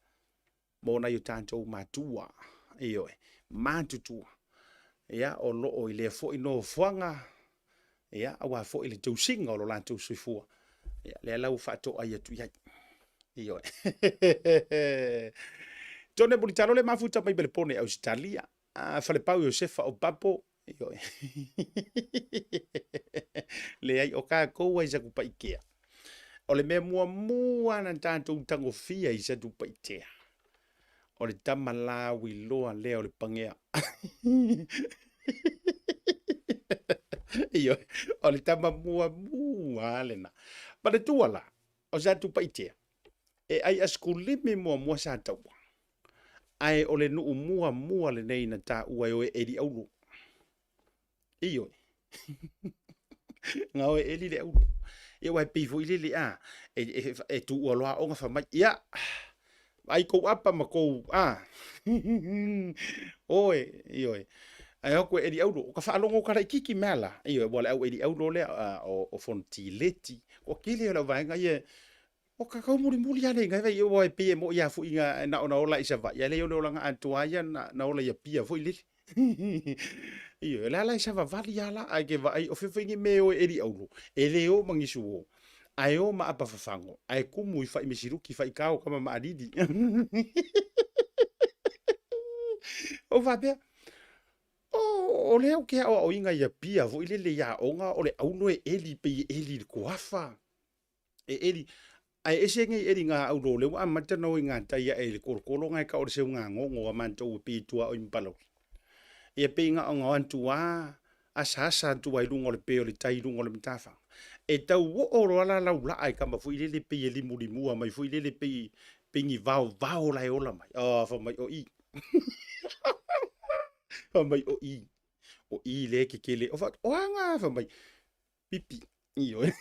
mo nai o tatou matua, ioe, matutua, ia, o lo o i lea foi nofoaga, ia, aua foi le tausiga o lo latou soifua, ia, lea la ua faatoai atu i ai. Ioe. Tone Mulitalo le mafuta mai Melepone, Ausetalia. A Falepau Iosefa o Papo, ioe. Leai, o kākou ai Satupaitea. O le mea muamua na tatou tagofia i Satupaitea, o le tama lauiloa lea o le pagea. Ioe, o le tama muamua lena. Manatua la, o Satupaitea, e ai asikulimi muamua sa taua, ae o le nuu muamua lenei na taua e o e eli auro. Ioe. Na o e eli le auro. Ia aua e pei foi lele a, e, e, e tuua loa aoga fai mai, ia, vaai kou apa ma kou, a, oe, ioe. Ae o atu e eli auro, o ka faalogo ka laititi mea la, ioe, ua le au eli auro lea o, o Fonoti Kua tele o lau vaega ia, o ka kau mulimuli lava lea i nai aua e pei e moni lava foi na na o na ola i Savaii, ae leai o le olaga atoa lava ia na, na ola i Apia foi lele. Ioe, o le ala e savavali lava la, ae ke vaai, o fea foi ni mea e o e eli auro, e le o ma ni suo, ae o ma apa fafago, ae kumu i fai mesiluki, fai kao, kama maalili. Ou faapea, O lea ou te aoaoina i Apia foi lele i aoga o le auro e eli pei e eli i le kuafa. E eli, ae ese nei eli ngā auro o lea ua amata ona o i ngā tai ae i le kolokolo na e tau o le seugagogo a matou e pei e tuaoi ma Palauli. Ia pei na ona o atu lava asaasa atu lava i luga o le pe o le tai i luga o le matafaga. E tau oo loa la lau laa i kama foi lele pei e limulimua mai foi lele pei pei ni vaovao la e ola mai. Oh, fai mai o i. Fai mai o i. O i lea e kekele. O, o aga fai mai pipi. Ioe.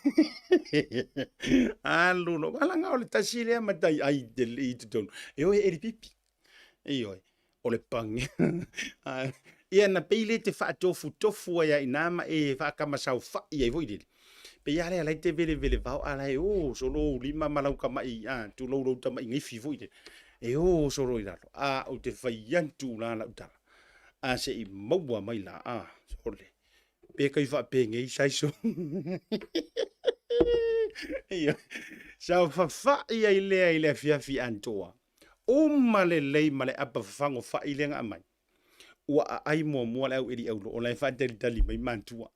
Alu lo. Wala o le tasi lea matai ai te i totonu. E oe eli pipi. Ioe. O le pange. Ia na pei le te faatofutofu ai a ina ma e faakamasaofai ai foi lele. Pei a lea lai te velevele vao a lai o solo ou lima ma lau tama'i a tulou lou tama'i gaifi foi lele. E o solo i lalo. A ou te fai atu la lau tala. A se i maua mai la a sole. Pe kai faapenei saiso. Ia, saofafai ai lea i le afiafi atoa. Uma lelei ma le apa fafago fai lea na aumai. Ua aai muamua le au eli aulo o la e faatalitali mai matua.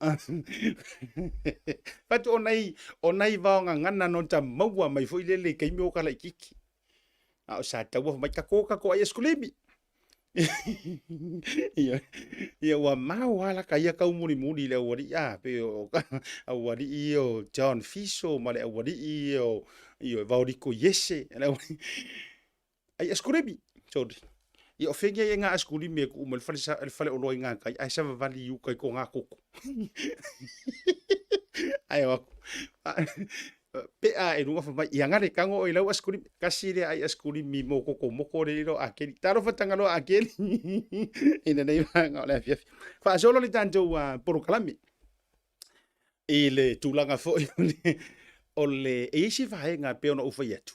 Fatu o nai, o nai vaogagana no ta maua mai foi lele i taimi o ka laitiiti. A o sa taua fai mai tatou tatou ai eskulimi. Ia, ia ua mau lava la ka ia kau mulimuli i le aualii a pei o aualii ia o John Fiso ma le aualii ia o ia Vaoliko Iese le aualii ai askulimi sorry. Ia o fea nei ngā askulimi e tuu mai le fale sa, le fale oloa i ngā kai ae savavali i uka i ko ngā koko. Ae o aku pea e luga fai mai, ia ngare kango oi lau askulimi, kasi lea ai askulimi mo koko moko le lilo a keli. Talofa Tagaloa a keli. Ina nei vaega o le afiafi. Faasolo le tatou polokalame i le tulaga foi o le, e i ai se vaega pei ona ou fai atu,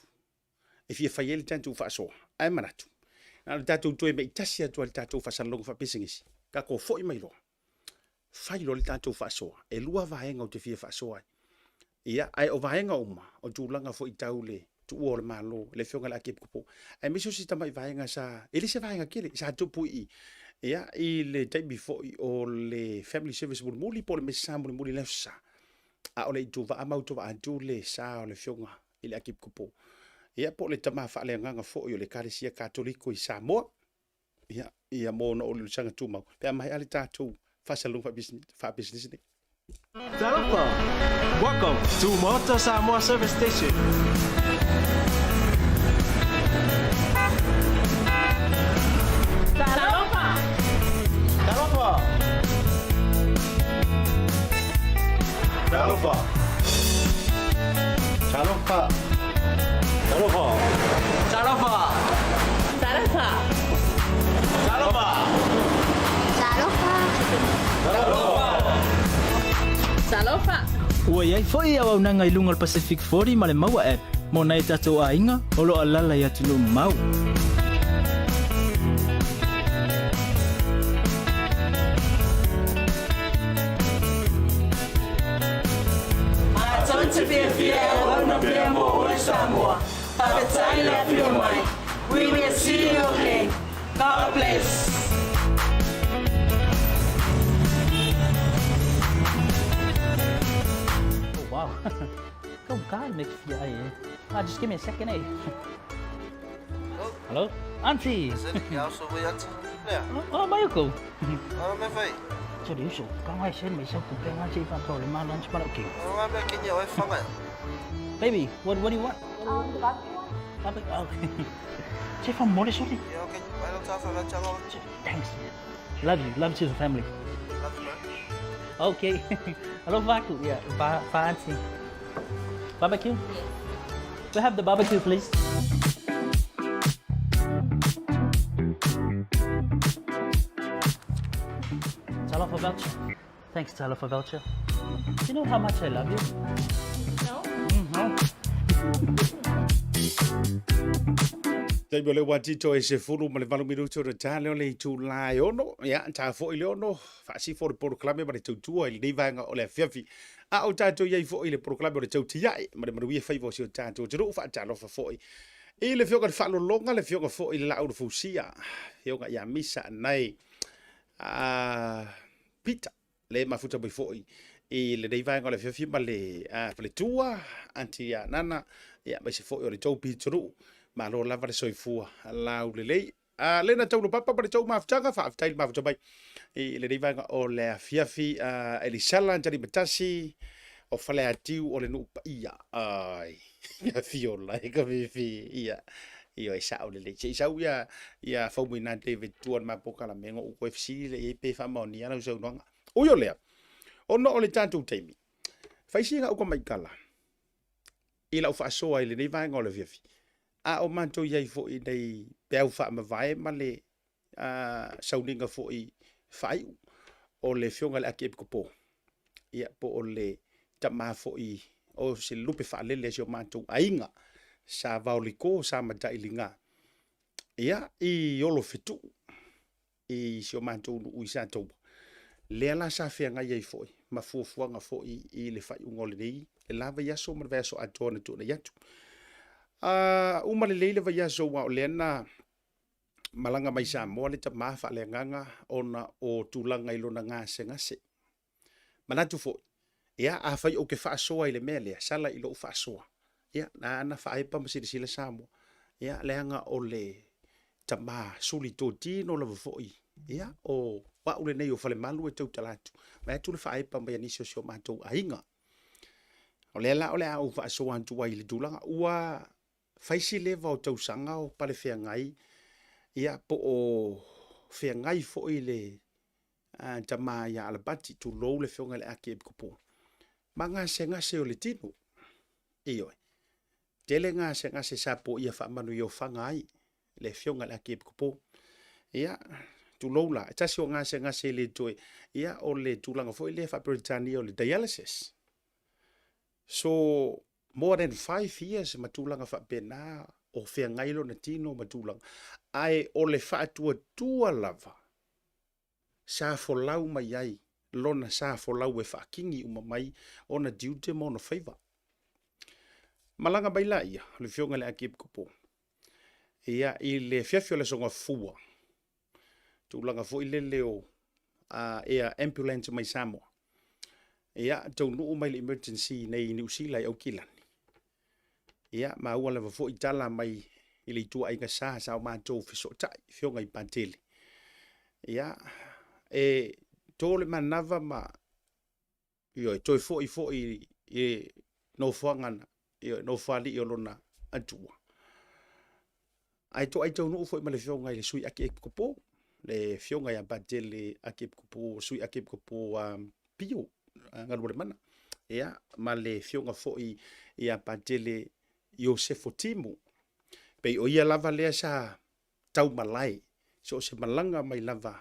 e fia fai ai le tatou faasoa, ae manatu, na o le tatou toe meitasi atu ai le tatou faasalalauga faapisinisi, tatou foi mai loa, fai loa le tatou faasoa. E lua vaega ou te fia faasoa ai. Ia, ae o vaega uma, o tulaga foi tau le tuua o le Malo, le Afioga i le Akiepikopo, aemaise o si tamai vaega sa, e le se vaega tele, sa tupu i i, ia, i le taimi foi o le Family Service mulimuli po o le Mesa mulimuli le aso Sa, a o le ituvaa ma utovaa atu le sa o le Afioga i le Akiepikopo, ia, po o le tama faaleagaga foi o le Ekalesia Katoliko i Samoa, ia, ia mo ona oliolisaga tumau, pe a maea le tatou faasalalauga faapisinisi nei. Talofa! Welcome to Maota Samoa Service Station. Talofa! Talofa! Talofa! Talofa! Talofa! Talofa! Talofa! Talofa! Talofa! Talofa! Talofa! Ua i ai foi auaunaga i luga o le Pacific 40 ma le Maua App mo nai o tatou aiga o lo o alaala i atunuu mamao. Matou te fiafia e auauna pea mo oe Samoa. Faafetai le afio mai. We will see you again. God bless. Oh wow. Go God make fia ai eh. Ah, just give me a second eh. Hello? Auntie. Oh, mai ko. 这里手刚开始没收股票，我这一份够了吗？乱七八糟给。Baby, what do you want? The barbecue one? Barbecue. Oh. 这份没得说的。Thanks. Love you. Love to the family. Okay. Hello, Vaku. Yeah, va, va auntie. Barbecue? We have the barbecue, please. Talofa voucher. Thanks, Talofa voucher. Do you know how much I love you? No? Taimi o le ua tito e 18 minuto o ta leo le itula e ono, ia, ta foi le ono, faasifo o le polokalame ma le tautua i lenei vaega o le afiafi. A o tatou i ai foi i le polokalame o le tautiae ma le manuia faiva o si o tatou atunuu, faatalofa foi i le afioga i le Faalologa, le afioga foi i le Laau na Fausia, afioga ia Misa Anai a Peter, le mafuta mai foi i lenei vaega o le afiafi ma le faletua, aunty ia Nana, ia aemaise foi o le tou pitonuu. Malo lava le soifua laulelei. A Lena Taulopapa ma le tou mafutaga, faafetai le mafuta mai i lenei vaega o le afiafi. A Elisala Talimatasi o Faleatiu o le nuu paia. Ai, afio lai ka fifi. Ia, ioe sao lelei. Se i sau ia, ia Faumuina David tua le mapoka la mengo u koe fesili le i ai pe faamaonia lau saunoaga. Ui o lea, ona o le tatou taimi, fai sina uka maikala i lau faasoa i lenei vaega o le afiafi, a o matou i ai foi nei peau faamavae ma le sauniga foi faaiu o le afioga i le Akiepikopo, ia, po o le tama foi o se lupe faalele a si o matou aiga sa vaoliko sa matailiga, ia, i Olofetuu i si o matou nuu i Sataua, lea la sa feagai ai foi ma fuafuaga foi i le faaiuga o lenei le la vaiaso ma le vaiaso atoa na tuanai atu. Uma lelei le vaiaso aua o lea na malaga mai Samoa le tama faaleagaga ona o tulaga i lona gasegase. Manatu foi, ia afai ou te faasoa i le mea lea, sala i lou faasoa, ia na ana faaepa ma silasila Samoa, ia leaga o le tama suli totino lava foi, ia o au lenei o Falemalu e tautala atu, vaeatu le faaepa mai a nisi o si o matou aiga. O lea la o le a ou faasoa atu ai i le tulaga ua fai si leva o tausaga o palefeagai, ia po o feagai foi le tama ia Alapati, tulou le afioga i le Akiepikopo, ma gasegase o le tino. Ioe. Tele gasegase sa poia faamanuiofaga ai le afioga i le Akiepikopo. Ia, tulou la, e tasi o gasegase e le toe, ia, o le tulaga foi lea faa-Peretania o le dialysis. So, more than 5 years ma tulaga faapena o feagai lona tino ma tulaga. Ae o le faatuatua lava sa folau mai ai lona sa folau e faakigi uma mai ona tiute ma ona faiva. Malaga mai laia, le afioga i le Akiepikopo, ia, i le afiafi o le Aso Gafua, tulaga foi lele o air ambulance mai Samoa, ia, taunuu mai le emergency nei i Niu Sila i Aukilani. Ia, maua lava foi tala mai i le ituaiga sa sa o matou fesootai, afioga i Patele. Ia, e to le manava ma, ioe, toe foi foi i nofoaga na, ioe, nofoalii o lona atua. Ae toai taunuu foi ma le afioga i le sui Akiepikopo, le afioga ia Patele Akiepikopo, sui Akiepikopo a Pio, Galualemana, ia, ma le afioga foi ia Patele Iosefo Timu. Pei o ia lava lea sa taumalae, so o se malaga mai lava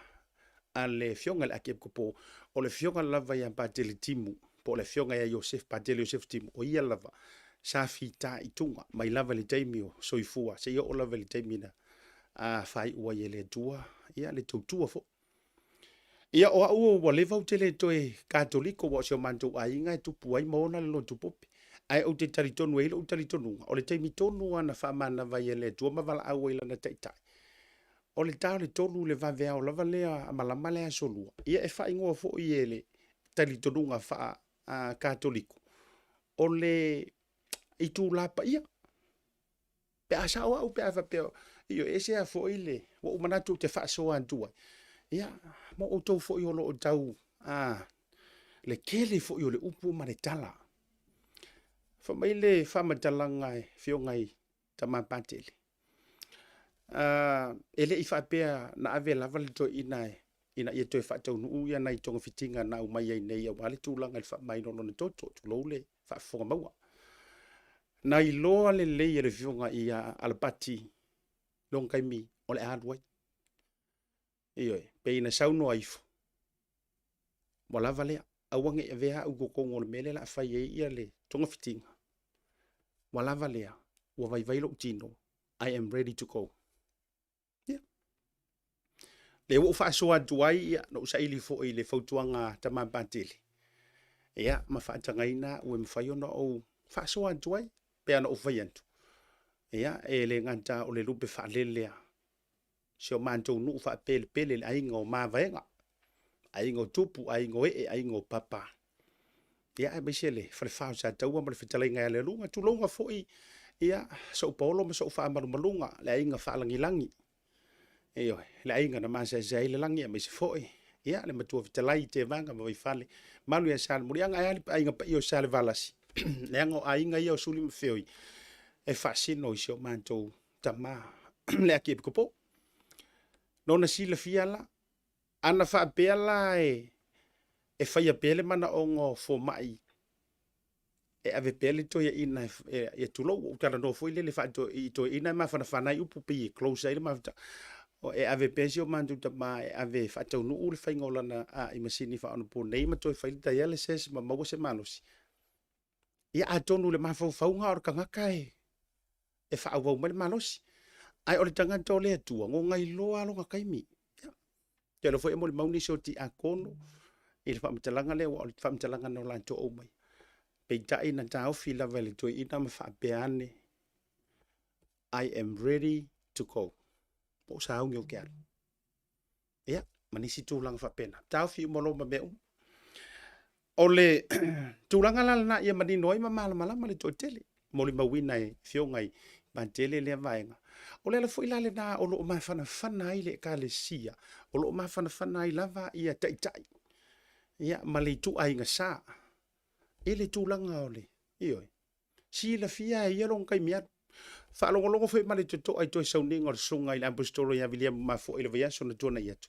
a le afioga i le Akiepikopo, o le afioga lava ia Patele Timu. po o le afioga ia Iosefo, Patele Iosefo Timu, o ia lava sa fitaituga mai lava i le taimi o soifua seia oo lava i le taimi na faaiu ai e le Atua ia le tautua foi. Ia o au ua leva ou te le toe Katoliko aua o si o matou aiga e tupu ai ma ola le lotu pope. Ae ou te talitonu e i ai lou talitonuga, o le taimi tonu lava na faamanava ai e le Atua ma valaau ai i lana Taitai, o le ta o le 3 i le vaveao lava lea a malama le Aso Lua, ia e faaigoa foi e le talitonuga faa-Katoliko, o le itula paia. Pe a sao au pe a faapea, ioe, e ese lava foi le, ua ou manatu ou te faasoa atu ai, ia, mo outou foi o lo o tau, a, le tele foi o le upu ma le tala. Fai mai le faamatalaga e Afioga i Tama Patele, e le i faapea na ave lava le toeaina ina ia toe faataunuu ia nai togafitiga na aumai ai nei aua le tulaga i le faamamaina o lona toto, tulou le faafofoga maua. Na iloa lelei e le afioga ia Alapati lona taimi o le a alu ai. Ioe, pei na saunoa ifo, ua lava lea, aua ne i avea au i totonu o le mea lea o le a fai ai ia le togafitiga, ua lava lea, ua vaivai lou tino, I am ready to go. Ia. Lea ua ou faasoa atu ai, ia, na ou saili foi i le fautuaga a Tama Patele, ia, ma faatagaina au e mafai ona ou faasoa atu ai, pei ona ou fai atu, ia, e le gata o le lupe faalele a si o matou nuu faapelepele le aiga o Mavaega, aiga o Tupu, aiga o Ee, aiga o Papa, ia aemaise le falefa o Sataua ma le fetalaiga ia Lealuga, tulouna foi ia sou paolo ma sou faamalumaluga, le aiga faalagilagi, ioe, le aiga na maseasea ai le lagi, aemaise foi ia le matua fetalai Tevaga ma Vaifale, malu ia Salemuliaga, ae a le aiga paia o Salevalasi, leaga o aiga ia o Suli ma Feoi e faasino i si o matou tama le Akiepikopo. Lona silafia la, ana faapea la e faia pea le manaoga o fomai e ave pea le toeaina e tulou, ua ou talanoa foi lele i toeaina e mafanafana ai upu pei e close ai le mafutaga. E ave pea si o matou tama e ave e faataunuu le faiga o lana i masini faaonaponei ma toe fai le dialysis ma maua se malosi. Ia atonu i le mafaufauga o le tagata e faaauau mai le malosi. Ae o le tagata o le Atua, na iloa lava lona taimi. Ia, te iloa foi e molimau nisi o tiakono i le faamatalaga lea, aua o le faamatalaga na latou aumaia. Peitai na taofi lava e le toeaina ma faapea ane, I am ready to go. Po o sauni ou te alu. Ia, ma nisi tulaga faapena. Taofi uma loa ma mea uma. O le tulaga la lena ia manino ai ma malamalama le toatele, molimauina e afioga i Patele lea vaega. O le ala foi la lena o lo o mafanafana ai le Ekalesia, o lo o mafanafana ai lava ia taitai, ia, ma le ituaiga sa, i le tulaga o le, ioe, silafia e ia lona taimi alu. Faalogologo foi ma le totoa i toe sauniga o le susuga i le Aposetolo ia Viliamu Mafoe i le vaiaso na tuanai atu.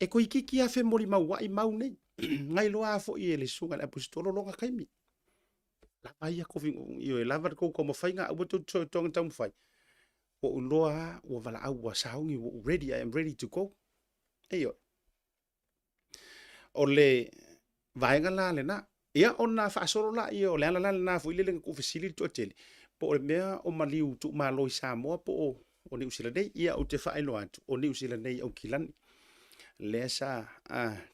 E toeitiiti lava femolimauai mau nei. Na iloa lava foi e le susuga i le Aposetolo lona taimi. Lava ia tofi, ioe, lava le tou taumafaiga, aua tou te soona taumafai. Ua ou iloa lava ua valaau, ua sauni, ua ou ready, I am ready to go. Ioe. O le vaega la lena. Ia ona faasolo lea, o le ala la lena foi lele na tuufesili le toatele, po o le mea o maliu tuumalo i Samoa po o Niu Sila nei. Ia ou te faailoa atu, o Niu Sila nei Aukilani, lea sa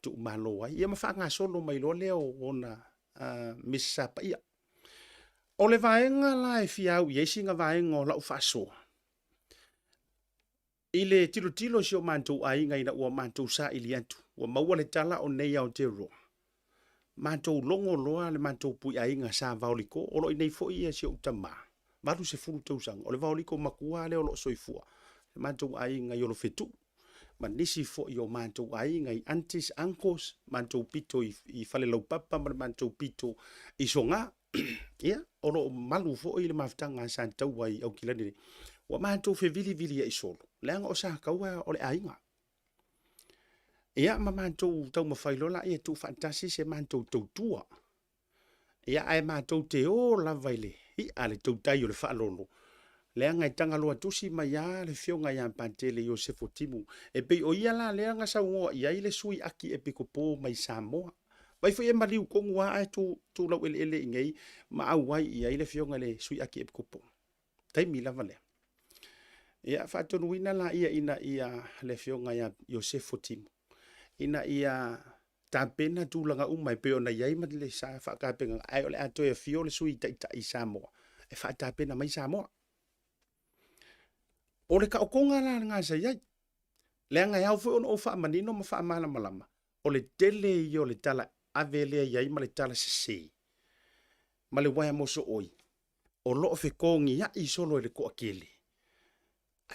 tuumalo ai. Ia ma faagasolo mai loa lea o ona Misasa paia. O le vaega la e fia au i ai sina vaega o lau faasoa, I le tilotilo i si o matou aiga ina ua matou saili atu, ua maua le tala o nei Aotearoa. Matou logo loa le matou puiaiga sa vaoliko, o lo o i inei foi si ou tama, 80 tausaga, o le vaoliko matua lea o lo o soifua, le matou aiga i Olofetuu, ma nisi foi o matou aiga i aunties, uncles, matou pito i Falelaupapa ma le matou pito i Soga. Ia, o lo o malu foi le mafutaga a Sataua i Aukilani nei. Ua matou feviliviliai solo, leaga o Sataua o le aiga. Ia, ma matou taumafai loa laia e tuufaatasi se matou tautua. Ia, ae matou te o lava i le i'a le tautai o le faalolo, leaga e tagaloa tusi mai lava le afioga ia Patele Iosefo Timu. E pei o ia la lea na saunoa i ai le sui Akiepikopo mai Samoa. Vai foi e maliu tonu lava ae tu, tu laueleele i inei ma auai i ai le afioga i le Sui Akiepikopo. Taimi lava lea. Ia, faatonuina laia ina ia le afioga ia Iosefo Timu, ina ia tapena tulaga uma e pei ona i ai ma le sa faatapenaga, ae o le a toe afio le Sui Taitai i Samoa e faatapena mai Samoa. O le taotoga la lena sa i ai, leaga e ao foi ona ou faamanino ma faamalamalama, o le tele ia o le tala ave lea i ai ma le tala sese ma le uaea mosooi o lo o fetogiai solo e le toatele,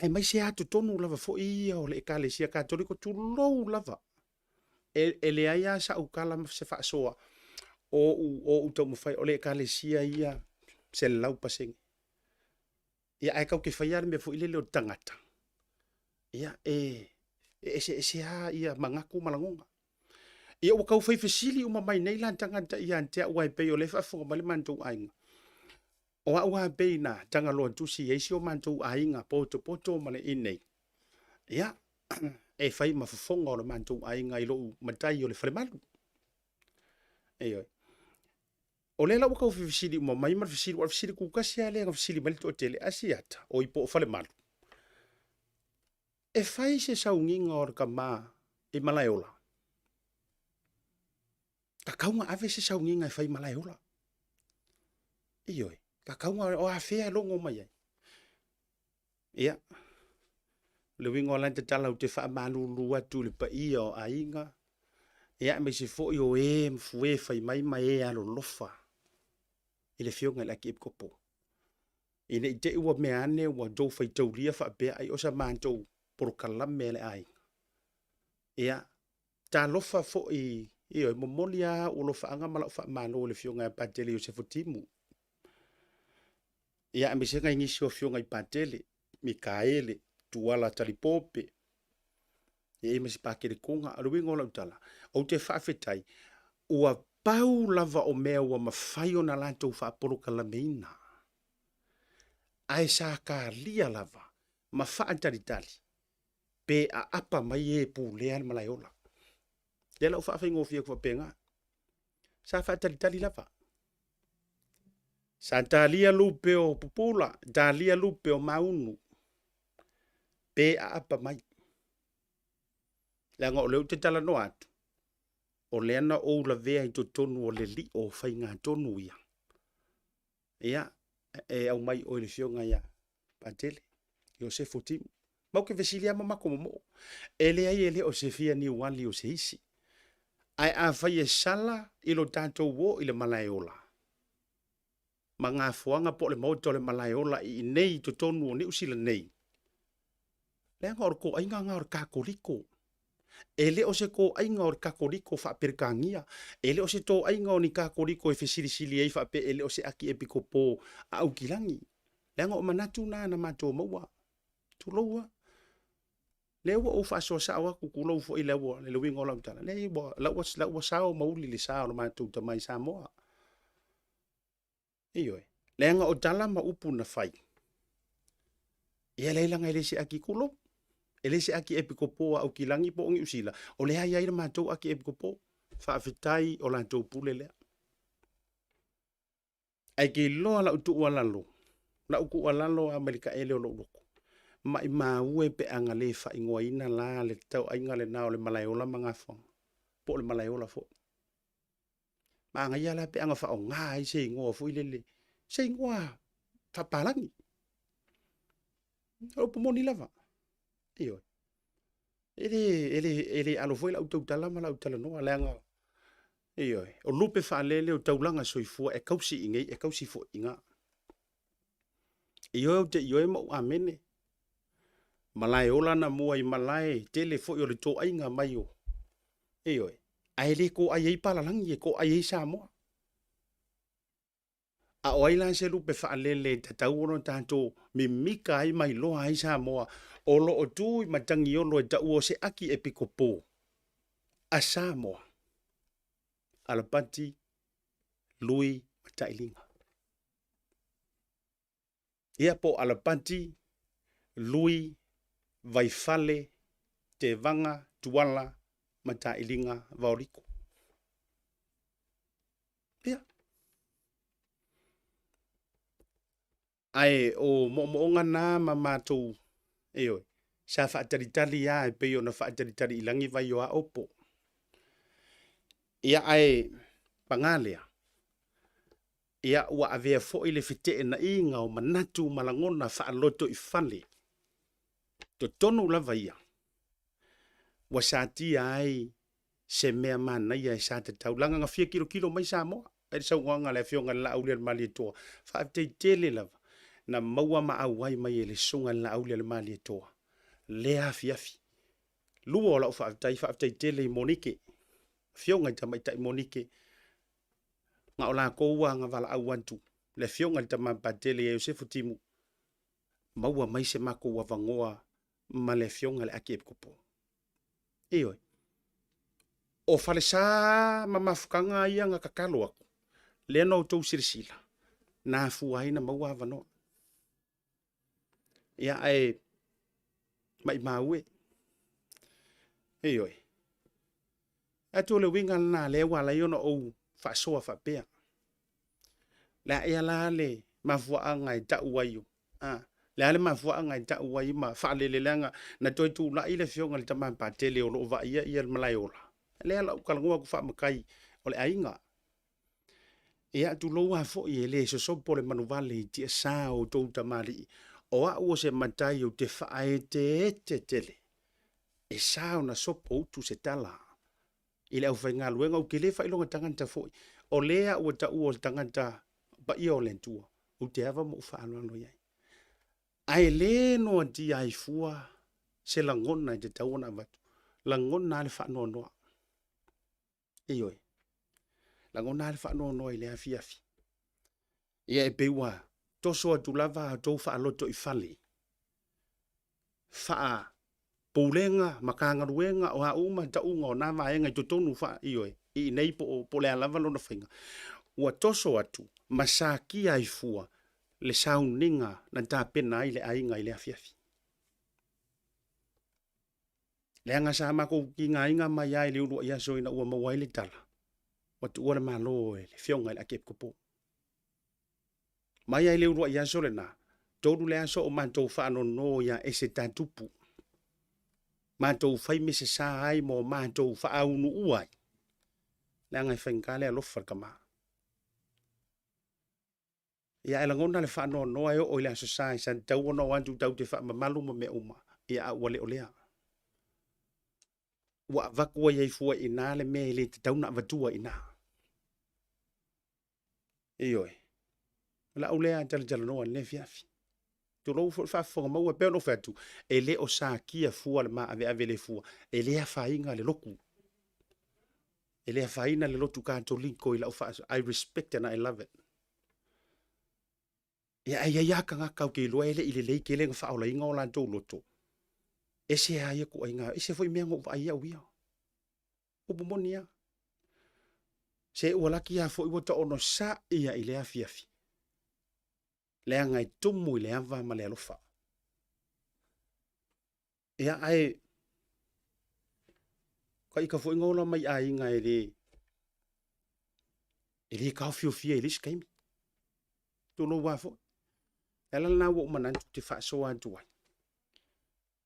aemaise lava totonu lava foi ia o le Ekalesia Katoliko, tulou lava. E, e leai lava sau tala ma se faasoa o ou, o ou taumafai, o le Ekalesia ia 100%. Ia, ae tatou te faia le mea foi lele o le tagata, ia, e, e eseese lava ia manatu ma lagona. Ia ua tau fai fesili uma mai nei la tagata ia te au, aua e pei o lea e faafofoga mai le matou aiga. O au lava pei na tagaloa tusi i ai si o matou aiga potopoto ma le inei. Ia, e fai ma fofoga o le matou aiga i lou matai o le Falemalu. Ioe. O lea la ua tau fesili uma mai ma le fesili, aua o le fesili tutasi lava lea na fesili mai le toatele, Asiata, oi po o Falemalu, e fai se sauniga o le tama i Malaeola? Tatau na ave se sauniga e fai i Malaeola. Ioe, tatau na, o afea e logo mai ai. Ia, o le uiga o lana tatala ou te faamalulu atu i le paia o aiga, ia aemaise foi o e ma fue fai mai ma e alolofa i le Afioga i le Akiepikopo. Ina ne i te i ua mea ane ua outou faitaulia faapea ai o sa matou polokalame a le aiga. Ia, talofa foi, ioe, momoli lava ou alofaaga ma lau faamalo i le Afioga ia Patele Iosefo Timu. Ia, aemaise nai nisi o afioga i Patele, Mikaele, Tuala Talipope, e i ai ma si Patele Koga. O le uiga o lau tala, ou te faafetai, ua pau lava o mea ua mafai ona latou faapolokalameina, ae sa talia lava ma faatalitali pe aapa mai e pulea le malaeola. Lea la ua faafaigofie atu faapena. Sa faatalitali lava. Sa talia lupe o pupula, talia lupe o maunu, pe aapa mai. Leaga o lea ou te talanoa atu, o lea na ou lavea i totonu o le lio o faigatonu ia. Ia, e aumai oe le afioga ia Patele, Iosefo Timu. Ma ou te fesili lava ma matou momoo. E leai e le o se fia niuali o se isi. Ae afai e sala i lo tatou o i le malaeola, ma Gafoaga po o le maota o le malaeola i inei i totonu o Niu Sila nei, leaga o le toaiga lena o le Katoliko. E le o se toaiga o le Katoliko faa-Peretania, e le o se toaiga o ni Katoliko e fesilisili ai faapea e le o se Akiepikopo a Aukilagi. Leaga o manatu na na matou maua. Tulou lava. Lea ua ou faasoa sao atu, tulou foi le le uiga o lau tala. Leai, ua, la ua, la ua sao ma uli le sa o le matou tama i Samoa. Ioe. Leaga o tala ma upu na fai, ia leai leaga e le se aki, tulou, e le se aki epikopo a Aukilagi po o Niu Sila, o lea e i ai le matou aki epikopo. Faafetai o latou pule lea. Ae ke iloa lau tuualalo, lau tuualalo lava mai le taele o lou loto, maimau e pe a na le faaigoaina la le tauaiga lena o le Malaeola ma Gafoaga, po o le Malaeola foi. Manaia la pe a na faaaoga ai se igoa foi lele, se igoa faapalagi. O le upu moni lava. Ioe. E le, e le, e le alo foi lau tautala ma lau talanoa, leaga, ioe, o lupe faalele o taulaga soifua e tausi i inei, e tausi foi i ina. Ioe ou te ioe ma ou amene. Malaeola na mua i malae tele foi o le toaiga mai o, ioe, ae le toai ai palalagi, e toai ai Samoa. A o ai la se lupe faalele e tatau ona tatou mimika ai ma iloa ai Samoa o lo o tu i Matagiolo e taua o se aki epikopo a Samoa, Alapati, Lui ma Tailiga. Ia po o Alapati, Lui, Vaifale, Tevaga, Tuala ma Tailiga Vaoliko. Ae o moomooga na ma matou, ioe, sa faatalitali lava e pei ona faatalitali i lagi vai o Aopo. Ia ae paga lea, ia ua avea foi le feteenaiga o manatu ma lagona faalotoifale totonu lava ia ua satia ai se mea manaia e sa tatau leaga na fia tilotilo mai Samoa e le saunoaga a le Afioga i le Laaulialemalietoa. Faafetai tele lava na maua ma auai mai e le Susuga i le Laaulialemalietoa lea afiafi. Lua o lau faafetai, faafetai tele i Monike, Afioga i Tamaitai Monike, na o latou lava na valaau atu le Afioga i le Tama Patele ia Iosefu Timu, maua mai se matou avanoa ma le Afioga i le Akiepikopo. Ioe. O falesa ma mafutaga ia na tatalo atu, lea na outou silasila, na afua ai na maua avanoa. Ia ae maimau e. Ioe. Atu o le uiga lena lea ua ala ai ona ou faasoa faapea. Le a ea la le mafuaaga e tau ai, a, le a le mafuaaga e tau ai ma faalele leaga na toe tulai le afioga i le Tama Patele o lo o vaaia ia le Malaeola. Lea la ou talanoa atu faamatai o le aiga. Ia tulou lava foi e le sosopo le manuvale i tiasa o outou tamalii, o au o se matai ou te faaeteete tele e sa ona sopoutu se tala i le aufaigaluega, ou te le faailoga tagata foi. O lea ua taua o le tagata paia o le Atua, ou te ava ma ou faaaloalo i ai. Ae le noatia ai fua se lagona e tatau ona avatu. Lagona lava le faanoanoa. Ioe. Lagona lava le faanoanoa i le afiafi. Ia e pei ua toso atu lava a outou faalotoifale, faa-Pulega, Matagaluega, o a uma tauga o na vaega i totonu faa, ioe, i inei po o, po o le a lava lona faiga, ua toso atu ma satia ai fua le sauniga na tapena ai le aiga i le afiafi. Leaga sa matou tigaina mai lava i le uluai aso ina ua maua ai le tala, ua tuua le Malo e le Afioga i le Akiepikopo. Mai lava i le uluai aso lena, 3 le aso o matou faanono ia Esetatupu, matou fai misasa ai ma o matou faaunuua ai, leaga e faigata le alofa i le tama. Ia ae lagona le faanoanoa e oo i le Aso Sa sa tatau ona o atu tatou te faamamalu ma mea uma, ia a ua le o lea. Ua avatu ai ai fua i ina le mea e le tatau ona avatua i ina. Ioe. O lau lea talatalanoa i lenei afiafi. Tulou foi le faafofoga maua, e pei ona ou fai atu, e le o satia fua le maaveave le fua, e le afaina le lotu. E le afaina le lotu Katoliko i lau faa... I respect and I love it. Ia, ae i ai lava tagata ou te iloa e le i lelei tele ona faaolaina o latou loto. Ese lava ia ituaiga, ese foi mea na ou vaai ai au ia. Upu moni lava. Se ua laki lava foi ua ta onosai lava i lea afiafi, leaga e tumu i le ava ma le alofa. Ia, ae ka ita foi na ola mai aiga e le e le taofiofia i le isi taimi. Tulou lava foi. Le ala lena ua ou manatu ou te faasoa atu ai.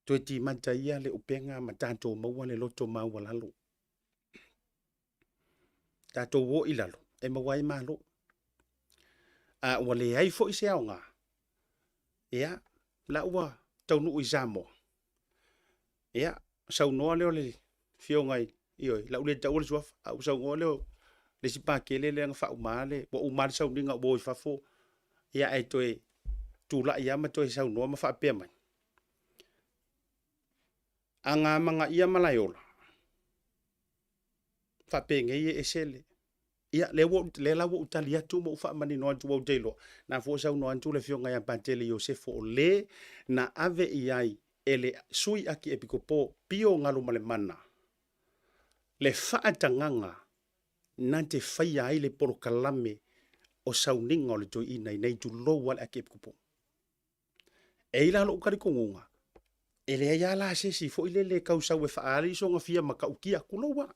Toe timata ia le upega ma tatou maua le loto maualalo. Tatou o i lalo e maua ai malo. A ua leai foi se aoga, ia, la ua taunuu i Samoa. Ia, saunoa lea o le afioga i, ioe, lau le taua le suafa, a ua saunoa lea o le isi Pakele lea na faauma le, ua uma le sauniga ua o i fafo, ia ae toe tulai lava ma toe saunoa ma faapea mai, a na amanaia Malaeola, faapenei e ese le... Ia, lea ua, lea la ua ou tali atu ma ou faamanino atu ua ou te iloa, na foi saunoa atu le Afioga ia Patele Iosefo o le na ave i ai e le Sui Akiepikopo Pio Galumalemana le faatagaga na te faia ai le polokalame o sauniga o le toeaina inei, tulou lava le Akiepikopo. E i la lou talitonuga, e leai lava la se isi foi lele e tau sau e faaali sona fia matautia, tulou lava.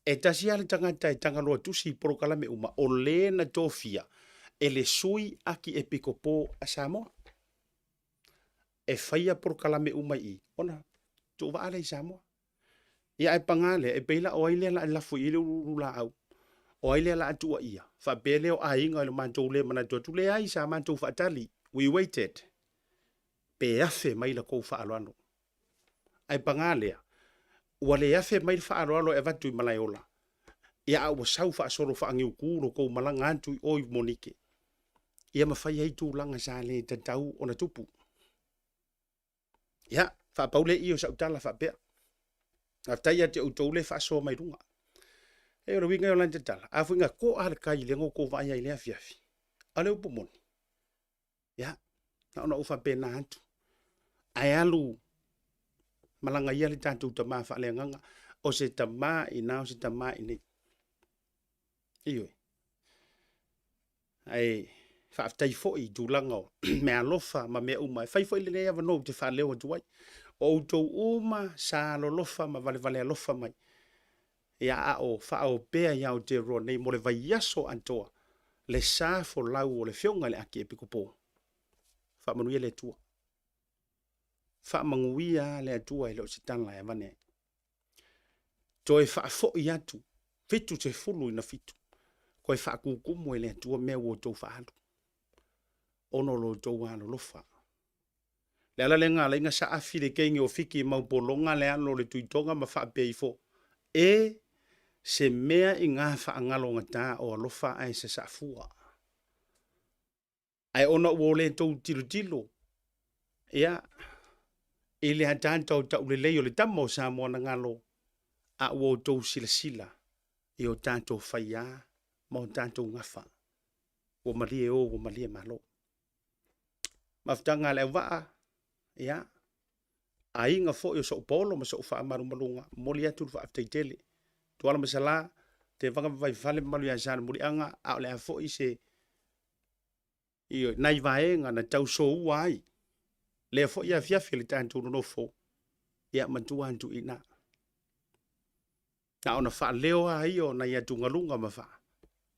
E tasi lava le tagata e tagaloa tusi i polokalame uma, o le na tofia e le sui Akiepikopo a Samoa e faia polokalame uma i i ona tuuvaa lea i Samoa. Ia ae paga lea, e pei la o ai lea la lafo i ai le uluulu laau, o ai lea la tuuaia, faapea lea o aiga i lo matou le manatu atu, leai sa matou faatali, we waited, pe afe mai la tou faaaloalo. Ae paga lea, ua le afe mai le faaaloalo e avatu i Malaeola, ia a ua sau faasolo faaniuku lo tou malaga atu i o i Monike, ia ma fai ai tulaga sa le tatau ona tupu. Ia, faapau lea i i o sau tala faapea. Faafetai ia te outou le faasoa mai luga. E o le uiga o lana tala, a foi na to'a le tai lea na outou vaai ai i le afiafi, a o le upu moni, ia, na ona ou faapena atu. Ae alu malaga ia le tatou tama faaleagaga, o se tama i ina, o se tama i inei. Ioe. Ae faafetai foi i tulaga o meaalofa ma mea uma e fai foi lenei avanoa ou te faaleo atu ai. O outou uma sa alolofa ma valevale alofa mai, ia a o faaopea i Aotearoa nei mo le vaiaso atoa le sa folau o le Afioga i le Akiepikopo. Faamanuia le Atua. Faamanuia le Atua e le o se tala e avane ai. Toe faafoi atu 77, toe faatutumu e le Atua mea ua outou faaalu, ona o lo outou alolofa. Le ala lea na ala ai ona saafi le teine o Fiti i Maupologa le alo o le Tuitoga ma faapea ifo, E se mea i gā faagalogata o alofa ae sasaafua. Ae ona ua le tou tilotilo, ia, i le ataata o taulelei o le tama o Samoa na galo, a ua outou silasila i o tatou faiā ma o tatou gafa. Ua malie o, ua malie malo. Mafutaga a le auvaa, ia, aiga foi o sou paolo ma sou faamalumaluga, momoli atu le faafetai tele. Tuala ma Sala, Tevaga ma Vaifale, mamalu ia Salemuliaga, a o le a foi se Ioe, nai vaega na tau soua ai lea foi afiafi le tatou nonofo, ia matua atu i ina. Na ona faaleo lava ia o nai atugaluga ma faa,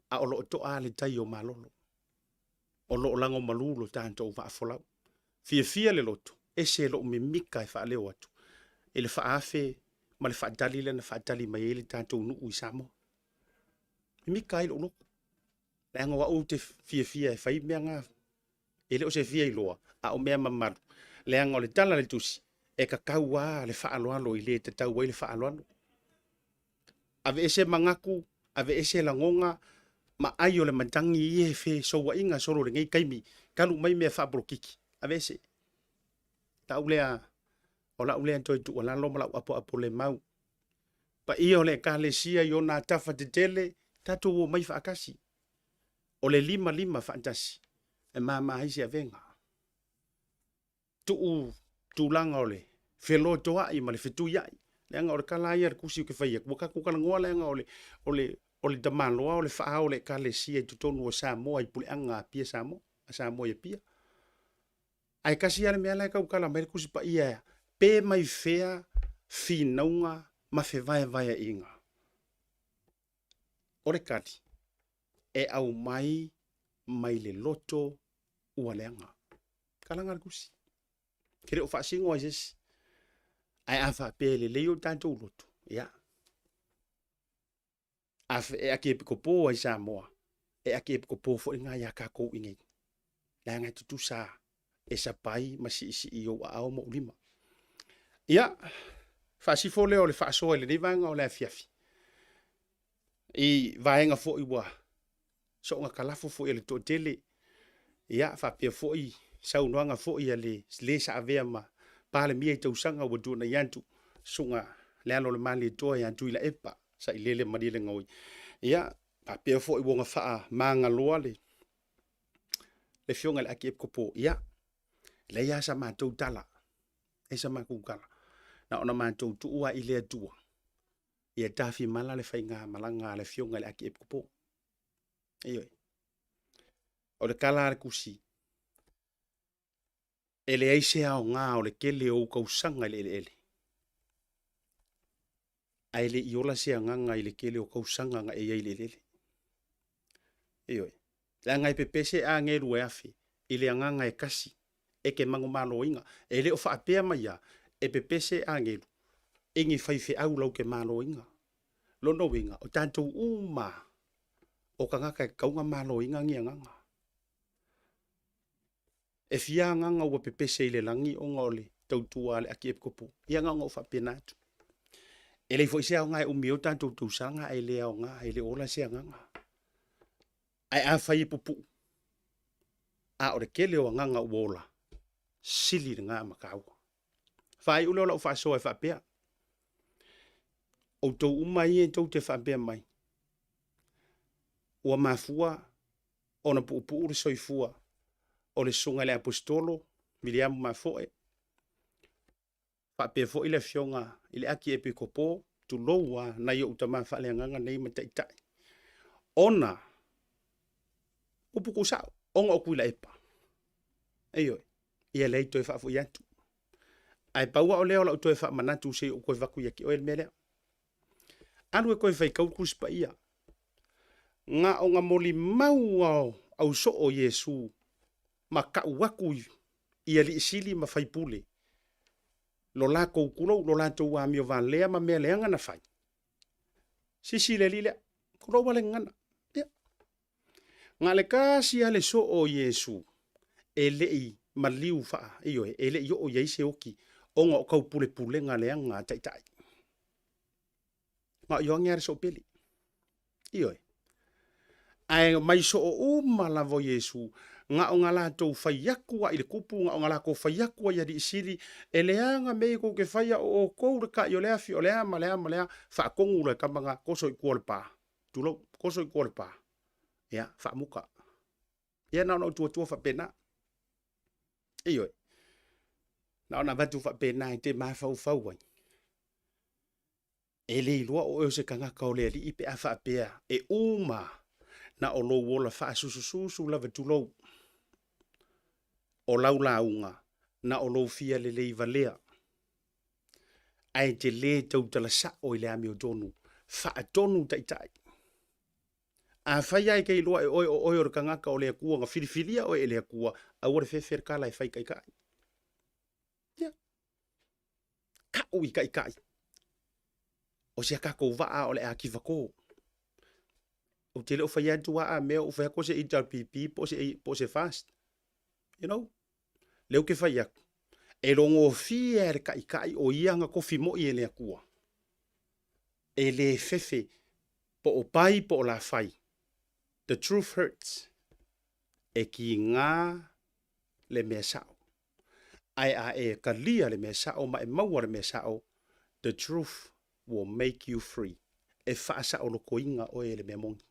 a o lo o toa lava le tai o Malolo. O lo o lagomalu lo tatou vaafolau. Fiafia le loto, ese lou mimita e faaleo atu i le faaafe ma le faatali lea na faatali mai ai le tatou nuu i Samoa. Mimita ai lou loto. Leaga o au ou te fiafia e fai mea na, e le o se fia iloa, a o mea mamalu. Leaga o le tala a le tusi, e tatau lava le faaaloalo i le tatau ai le faaaloalo. Aveese manatu, aveese lagona ma ai o le matagi ia e fesouaiga solo i lenei taimi, talu mai mea faapolokiki, aveese. Lau lea, o lau lea toe tuualalo ma lau apoapo le mau. Paia o le Ekalesia i ona tafa tetele, tatou omai faatasi. O le limalima faatasi e mama ai se avega. Tuu tulaga o le felotoai ma le fetuiai, leaga o le tala lava ia a le tusi ou te fai atu, ua tatou talanoa leaga o le, o le, o le tamaloa o le faa-ao o le Ekalesia i totonu o Samoa i puleaga a Apia Samoa, a Samoa i Apia. Ae tasi lava le mea la e tautala mai le Tusi Paia, pe mai fea finauga ma fevaevaeaiga. O le tali, e aumai mai le loto ua leaga. Talaga le tusi. Ke le o faasino ai se isi. Ae a faapea e lelei o tatou loto, ia, a e akiepikopo ai Samoa, e akiepikopo foi lena iā tatou i inei. Leaga e tutusa e sapai ma siisii i ou aao ma ou lima. Ia, faasifo lea o le faasoa i lenei vaega o le afiafi. I vaega foi ua soona kalafo foi e le toatele, ia faapea foi saunoaga foi a le le sa avea ma Palemia i tausaga ua tuanai atu, susuga le alo o le Malietoa ia Tuilaepa Sailele Malielegaoi. Ia faapea foi ua ona faamagaloa le afioga i le Akiepikopo. Ia, leai lava sa matou tala, leai sa matou tala, na ona matou tuu lava i le Atua ia tafimala le faigamalaga a le afioga i le Akiepikopo. Ioe. O le tala a le tusi, e leai se aoga o le tele o ou tausaga i le eleele, ae le i ola se agaga i le tele o tausaga na e i ai i le eleele. Ioe. Leaga e pepese agelu e afe i le agaga e kasi e ke magomaloina. E le o faapea mai a e pepese agelu i ni faifeau lau ke maloina. Lona uiga, o tatou uma o tagata e tatau ona maloina ni agaga. E fia agaga ua pepese i le lagi ona o le tautua a le Akiepikopo? Ia na ona ou faapena atu. E leai foi se aoga e umi ai o tatou tausaga ae le aoga, e le o ola se agaga. Ae afai e pupuu, a o le tele o agaga ua ola, sili lena ma taua. Faaiu lea o lau faasoa e faapea, outou uma ia tou te faapea mai, ua mafua ona puupuu le soifua o le Susuga i le Aposetolo Viliamu Mafoe, faapea foi le Afioga i le Akiepikopo, tulou lava nai ou tama faaleagaga nei ma taitai, ona upu tuusao, ona o Tuilaepa. Ioe, ia leai toe faafoi atu. Ae pau lava o lea o lau toe faamanatu se i ou toe avatu ia te oe le mea lea. Alu e toe faitau le Tusi Paia. Na ona molimau lava o ausoo o Iesu ma tau atu i alii sili ma faipule lo latou tulou, lo latou amio valea ma mea leaga na fai. Sisi le alii lea, tulou lava le gagana. Ia. Na o le tasi lava le soo o Iesu e le i maliu faa, ioe, e le i oo i ai se oti ona o taupulepulega leaga a taitai. Na o Ioane lava le soopele. Ioe. Ae mai soo uma lava o Iesu, na o na latou fai atu lava i le tupu, na o na latou fai atu lava i alii sili, e leaga mea ia tou te faia, o outou le tai o le afi, o le a ma le a ma le a, faatonu loa e tama na, toso i tua o le pa, tulou, toso i tua o le pa, ia, faamuta. Ia na ona ou tuatua faapena. Ioe. Na ona avatu faapena e te mafaufau ai. E le iloa oe o se tagata o le Alii pe a faapea e uma na o lou ola faasusususu lava tulou. O lau lauga na o lou fia lelei valea. Ae e te le tautala sao i le amiotonu, faatonu taitai. Afai lava e te iloa e oe o oe o le tagata o le Atua na filifilia oe e le Atua, aua le fefe le tala e fai taitai. Ia. Ka'u i taitai o si a tatou vaa o le a kifatō. Ou te le o fai atu a a mea, ou fai atu o se HRPP po o se, po o se fast. You know? Lea ou te fai atu, e logofie lava e le taitai o ia na tofi moi e le Atua. E le fefe po o pai po o lafai. The truth hurts. E kīgā le mea sao. Ae a e talia le mea sao ma e maua le mea sao, the truth will make you free. E faasaolotoina oe e le mea moni.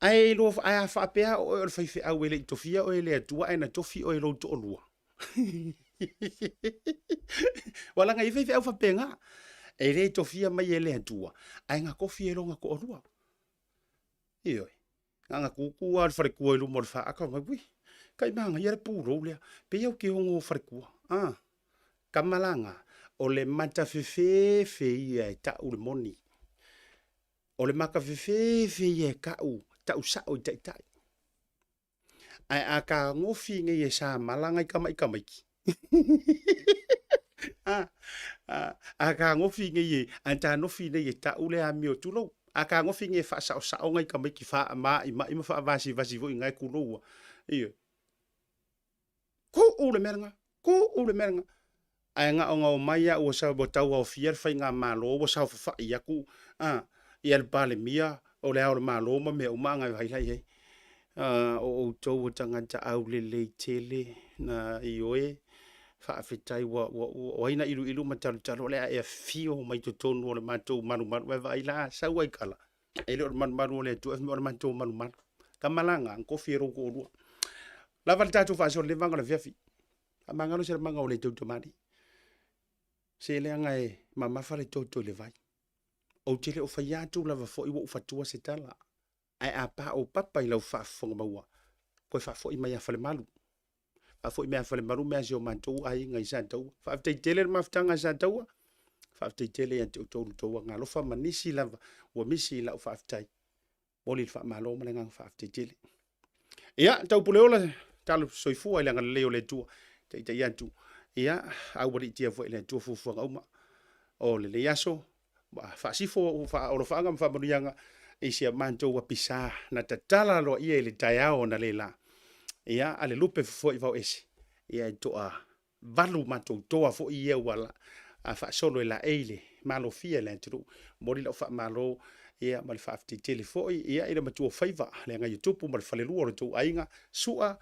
Ae iloa, ae a faapea o oe o le faifeau e le i tofia oe e le Atua ae na tofi oe e lou toalua. Ua laga i faifeau faapena. E le tofia mai e le Atua, ae na tofi e lona toalua. Ioe. Na ona tutu lava o le faletua i luma o le faata, fai mai, ui, kai manaia le pulou lea, pei au te ono faletua. Ah, tama la na, o le matafefefe ia e tau le moni. O le matafefefe ia e tau, tau sao i taitai. Ae a tagofi nei e samala nai tama'i tamaiti, a, a, a tagofi nei e, a tagofi nei e ta'u le amio, tulou, a tagofi nei e faasaosao nai tamaiti faama'ima'i ma faavasivasi foi i na e tulou a, ioe. Kuu le mea lena, kuu le mea lena. Ae na ona omai lava ua sau ua tauaofia le faigamalo ua saofafai atu a ia le Palemia o le Ao o le Malo ma mea uma agai ai la i ai. O outou o tagata aulelei tele na ioe, faafetai ua, ua, ua, o ai na iluilu ma talotalo o le a e afio mai totonu o le matou malumalu. Ae vaai la, sau ai tala, e le o le malumalu o le Atua, o le matou malumalu. Tama la na, kofi e lou toalua. Lava le tatou faasoa i lenei vaega o le afiafi. Faamagalo se lamaga o le tau tamalii. Se leaga e mamafa le toto i le vai. Ou te le o fai atu lava foi ua ou fatua se tala. Ae a paopapa i lau faafofoga maua, toe faafoi mai ia Falemalu. Faafoi mai ia Falemalu mea a si o matou aiga i Sataua. Faafetai tele le mafutaga a Sataua. Faafetai tele ia te outou le tou agaalofa ma nisi lava ua misi i lau faafetai. Momoli le faamalo ma le agaga faafetai tele. Ia, Taupuleola, talo soifua i le agalelei o le Atua, taitai atu, ia, aualiitia foi e le Atua fuafuaga uma o lenei aso, faasifo faaolofaaga ma faamanuiaga i si a matou apisa na tatala aloaia i le taeao analeila. Ia, a le lupe fofoe i vaoese, ia e toa valu matou toa foi ia ua faasolo e laei le malofia i le atunuu. Momoli lau faamalo ia ma le faafetai tele foi ia i le matuaofaiva le Agaiotupu ma le falelua o le tou aiga, Sua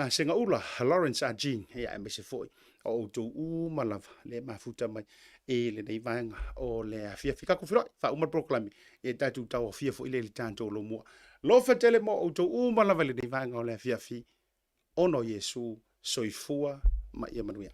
Segaula, Lawrence Ah Jean, ia aemaise foi o outou uma lava le mafuta mai i lenei vaega o le afiafi. Tatou feiloai, faauma le polokalame, ia tatou tauaofia foi lea i le tatou lomua. Alofa tele mo outou uma lava i lenei vaega o le afiafi, ona o Iesu, soifua ma ia manuia.